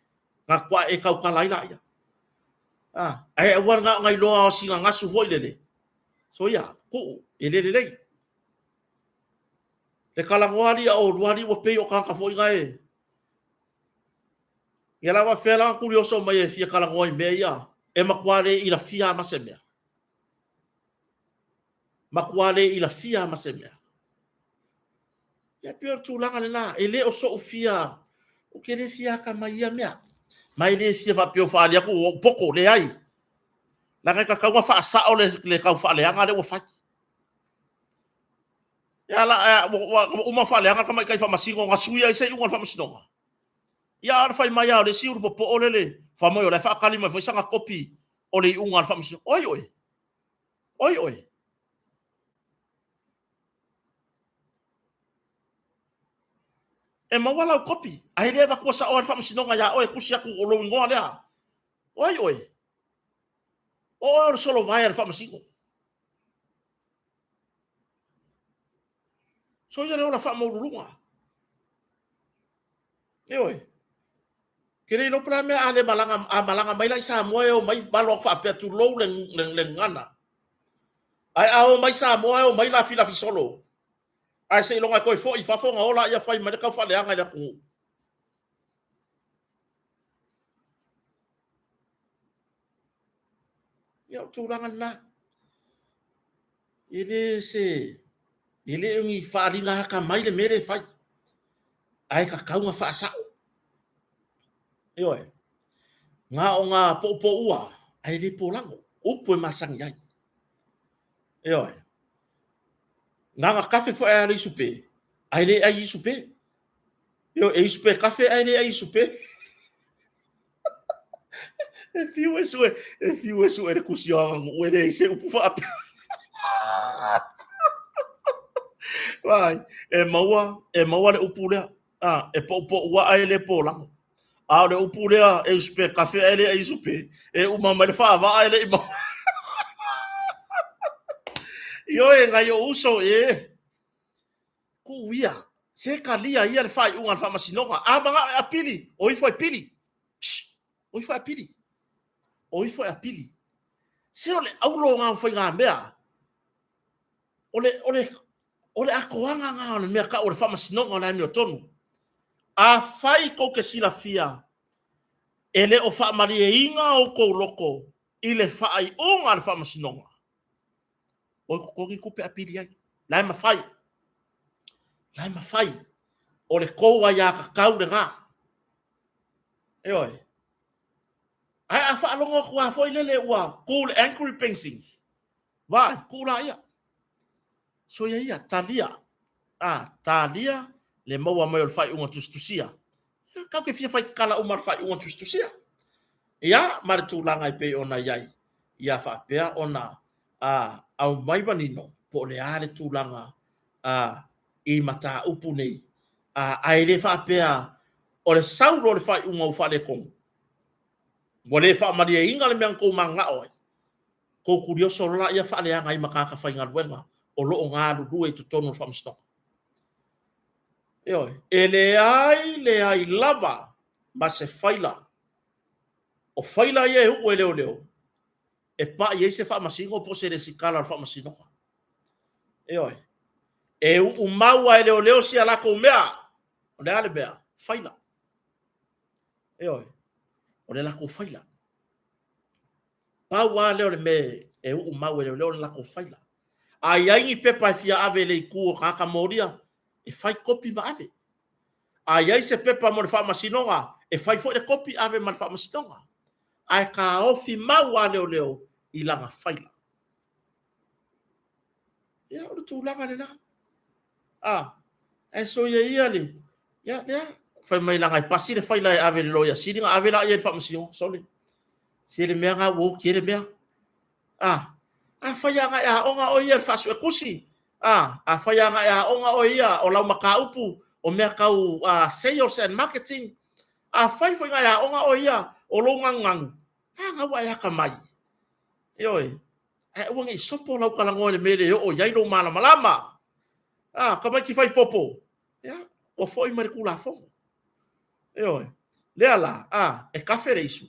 na faatoa e tautala ai laia. A, ae aua na ona iloa o sina gasu foi lele. Soia, tuu, e le lelei. Le talanoa alii a oulua alii ua pei o tagata foi na e Ia la faapefea la ona tulioso mai e fia talanoa i mea ia e matua le ilafia lava ma se mea. Matua le ilafia lava ma se mea. Ia pei o le tulaga lena, e le o so'u fia, ou te le fia atamai i ia mea. Ma e le fia faapea ua faaali atu ua ou poto, leai. Leaga e tatau ona faasao le tau faaleaga lea ua fai. Ia la, ua uma ona faaleaga le tamaitai faamasino na suia ai se iuga o le faamasinoga. Ia a o le fai mai lava o le isi ulu popoo lele, fai mai o la e faatali mai foi sana kopi o le iuga a le faamasinoga. O ai oe? O ai oe? E maua lau kopi, ae le avatua saoa e le Faamasinoga iā oe e tusi atu o lou igoa lea. O ai oe? O oe o le solovae a le Faamasino. Soia le ola faamaualuluga. Ioe. Ke le iloa po o le a mea a le malaga, a malaga mai la i Samoa e omai valo atu faapea tulou le, le, le gagana. Ae a omai Samoa e omai lafilafi solo. Ae seiloga e toe foi i fafo ona o laia fai mai le taufaaleaga i le atunuu. Ia o le tulaga lena. E le se, e le o ni faaaliga atamai le mea lea e fai, ae tatau ona faasao. Ioe. Na o na poupoua, ae le polago, upu e masani ai. Ioe. Na na kafe foi a le isupe, ae le ai isupe. Ioe, e isupe kafe ae le ai isupe. E fiu e sue, e fiu e sue le tusi o aganuu e leai se upu faapea. Vai, e maua, e maua le upu lea. Ah, e poupoua ae le polago. A o le upu lea e usupe kafe ae le ai usupe, e uma mai le faavaa e le i maua. Ioe, nai ou uso, e. Tuu ia, se talia ia le faaiuga a le Faamasinoga. A manao e apili, o ifo e pili. Shh, o ifo e apili. O ifo e apili. Se o le aulo na o faigamea. O le, o le, o le atoaga na o le mea tau o le Faamasinoga o le amiotonu. Afai tou te silafia e le o faamalieina outou loto i le faaiuga a le Faamasinoga, O e totogi le tupe e apili ai. La e mafai. La e mafai. O le tou aiatatau lena. Ioe. Ae a faalogo atu lava foi lele ua tu le anchor penisini, vaai, tuu laia. Soia ia, talia. A, talia le maua mai o le faaiuga tusitusia. Ia, tatou te fia faitala uma i le faaiuga tusitusia. Ia, ma le tulaga e pei ona i ai, ia faapea ona a, aumai manino po o le a le tulaga a, i mataupu nei. A, ae le faapea o le sau loa o le faaiuga ua faaletonu, ua le faamalieina le mea na tou mananao ai, tou tulioso loa laia faaleaga ai ma tagata faigaluega o lo o galulue i totonu o le Faamasinoga. Ioe, e leai leai lava ma se faila. O faila ia e uu e leoleo e pai ai se faamasino po o se resitala o le faamasinoga. Ioe, e uu mau lava e leoleo si a latou mea. O le a le mea? Faila. Ioe, o le latou faila. Pau lava lea o le mea e uu mau e leoleo o le latou faila. A i ai ni pepa e fia ave i le itu o tagata molia, e fai kopi ma ave. A i ai se pepa mo le faamasinoga, e fai foi le kopi ave ma le faamasinoga. Ae taofi mau lava leoleo i lana faila. Ia, o le tulaga lena. A, ae soia ia le, ia, lea, fai mai leaga e pasi le faila e ave i le Loia Sili ona ave lea i le Faamasinoga. Sole, se le mea lena ua oti ai le mea. A, afai lava na e aoga oe ia i le faasuetusi, a, afai lava na e aoga oe ia o lau mataupu o mea tau sales and marketing, afai foi na e aoga oe ia o lou ganuganu, a na ua e atamai. Ioe, ae aua ne i sopo lau talanoa i le mea e le oo i ai lou malamalama. A, tamaiti fai popo, ia, ua foi mai le Tulafono. Ioe, lea la, a, e kafe le isu,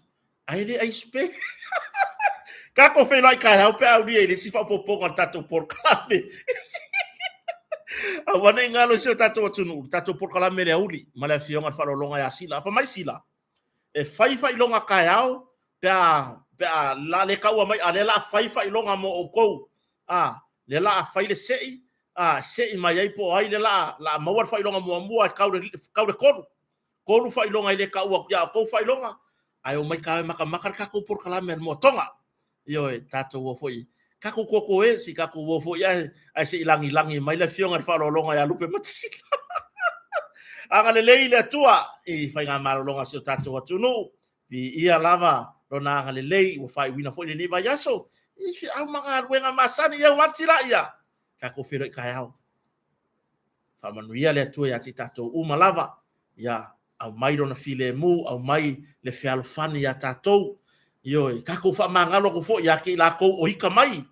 ae le ai isupe. Tatou feiloai taeao pe a aulia i le isi faaopoopoga o le tatou polokalame. Aua ne i galo i si o tatou atunuu, le tatou polokalame i le aoauli ma le Afioga i le Faaaloaloga ia Sila. Fai mai Sila, e fai faailoga taeao pe a pe a la le taua mai a lea la fai faailoga mo outou a lea la fai le sei a sei mai ai po o ai lea la la maua le faailoga muamua e tau le tau le tolu tolu faailoga e le taua atu ia outou faailoga ae omai taeao e matamata le tatou polokalame a le Moatoga. Ioe, tatou o foi, tatou toto e, se i tatou o foi ae, ae se i lagilagi mai le Afioga i le Faaaloaloga ia Lupe Matasila. Agalelei le Atua i faigamalologa a si o tatou atunuu. Viia lava Lona agalelei ua faaiuina foi lenei vaiaso i feau ma galuega masani. Ia ua ati laia, tatou feiloai taeao. Faamanuia le Atua ia te tatou uma lava. Ia, aumai Lona filemu, aumai le fealofani iā tatou. Ioe, tatou faamagalo atu foi ia te i latou o ita mai.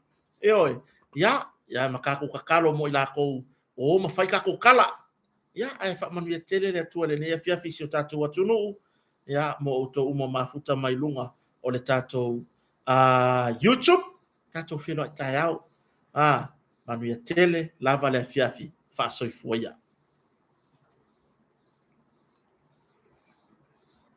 Ioe, ia, ia ma tatou tatalo mo i latou o o ma fai tatou tala. Ia, ae faamanuia tele le Atua i lenei afiafi i si o tatou atunuu, ia, mo outou uma mafuta mai luga o le tatou YouTube, tatou feiloai taeao. Manuia tele lava le afiafi, faasoifua ia.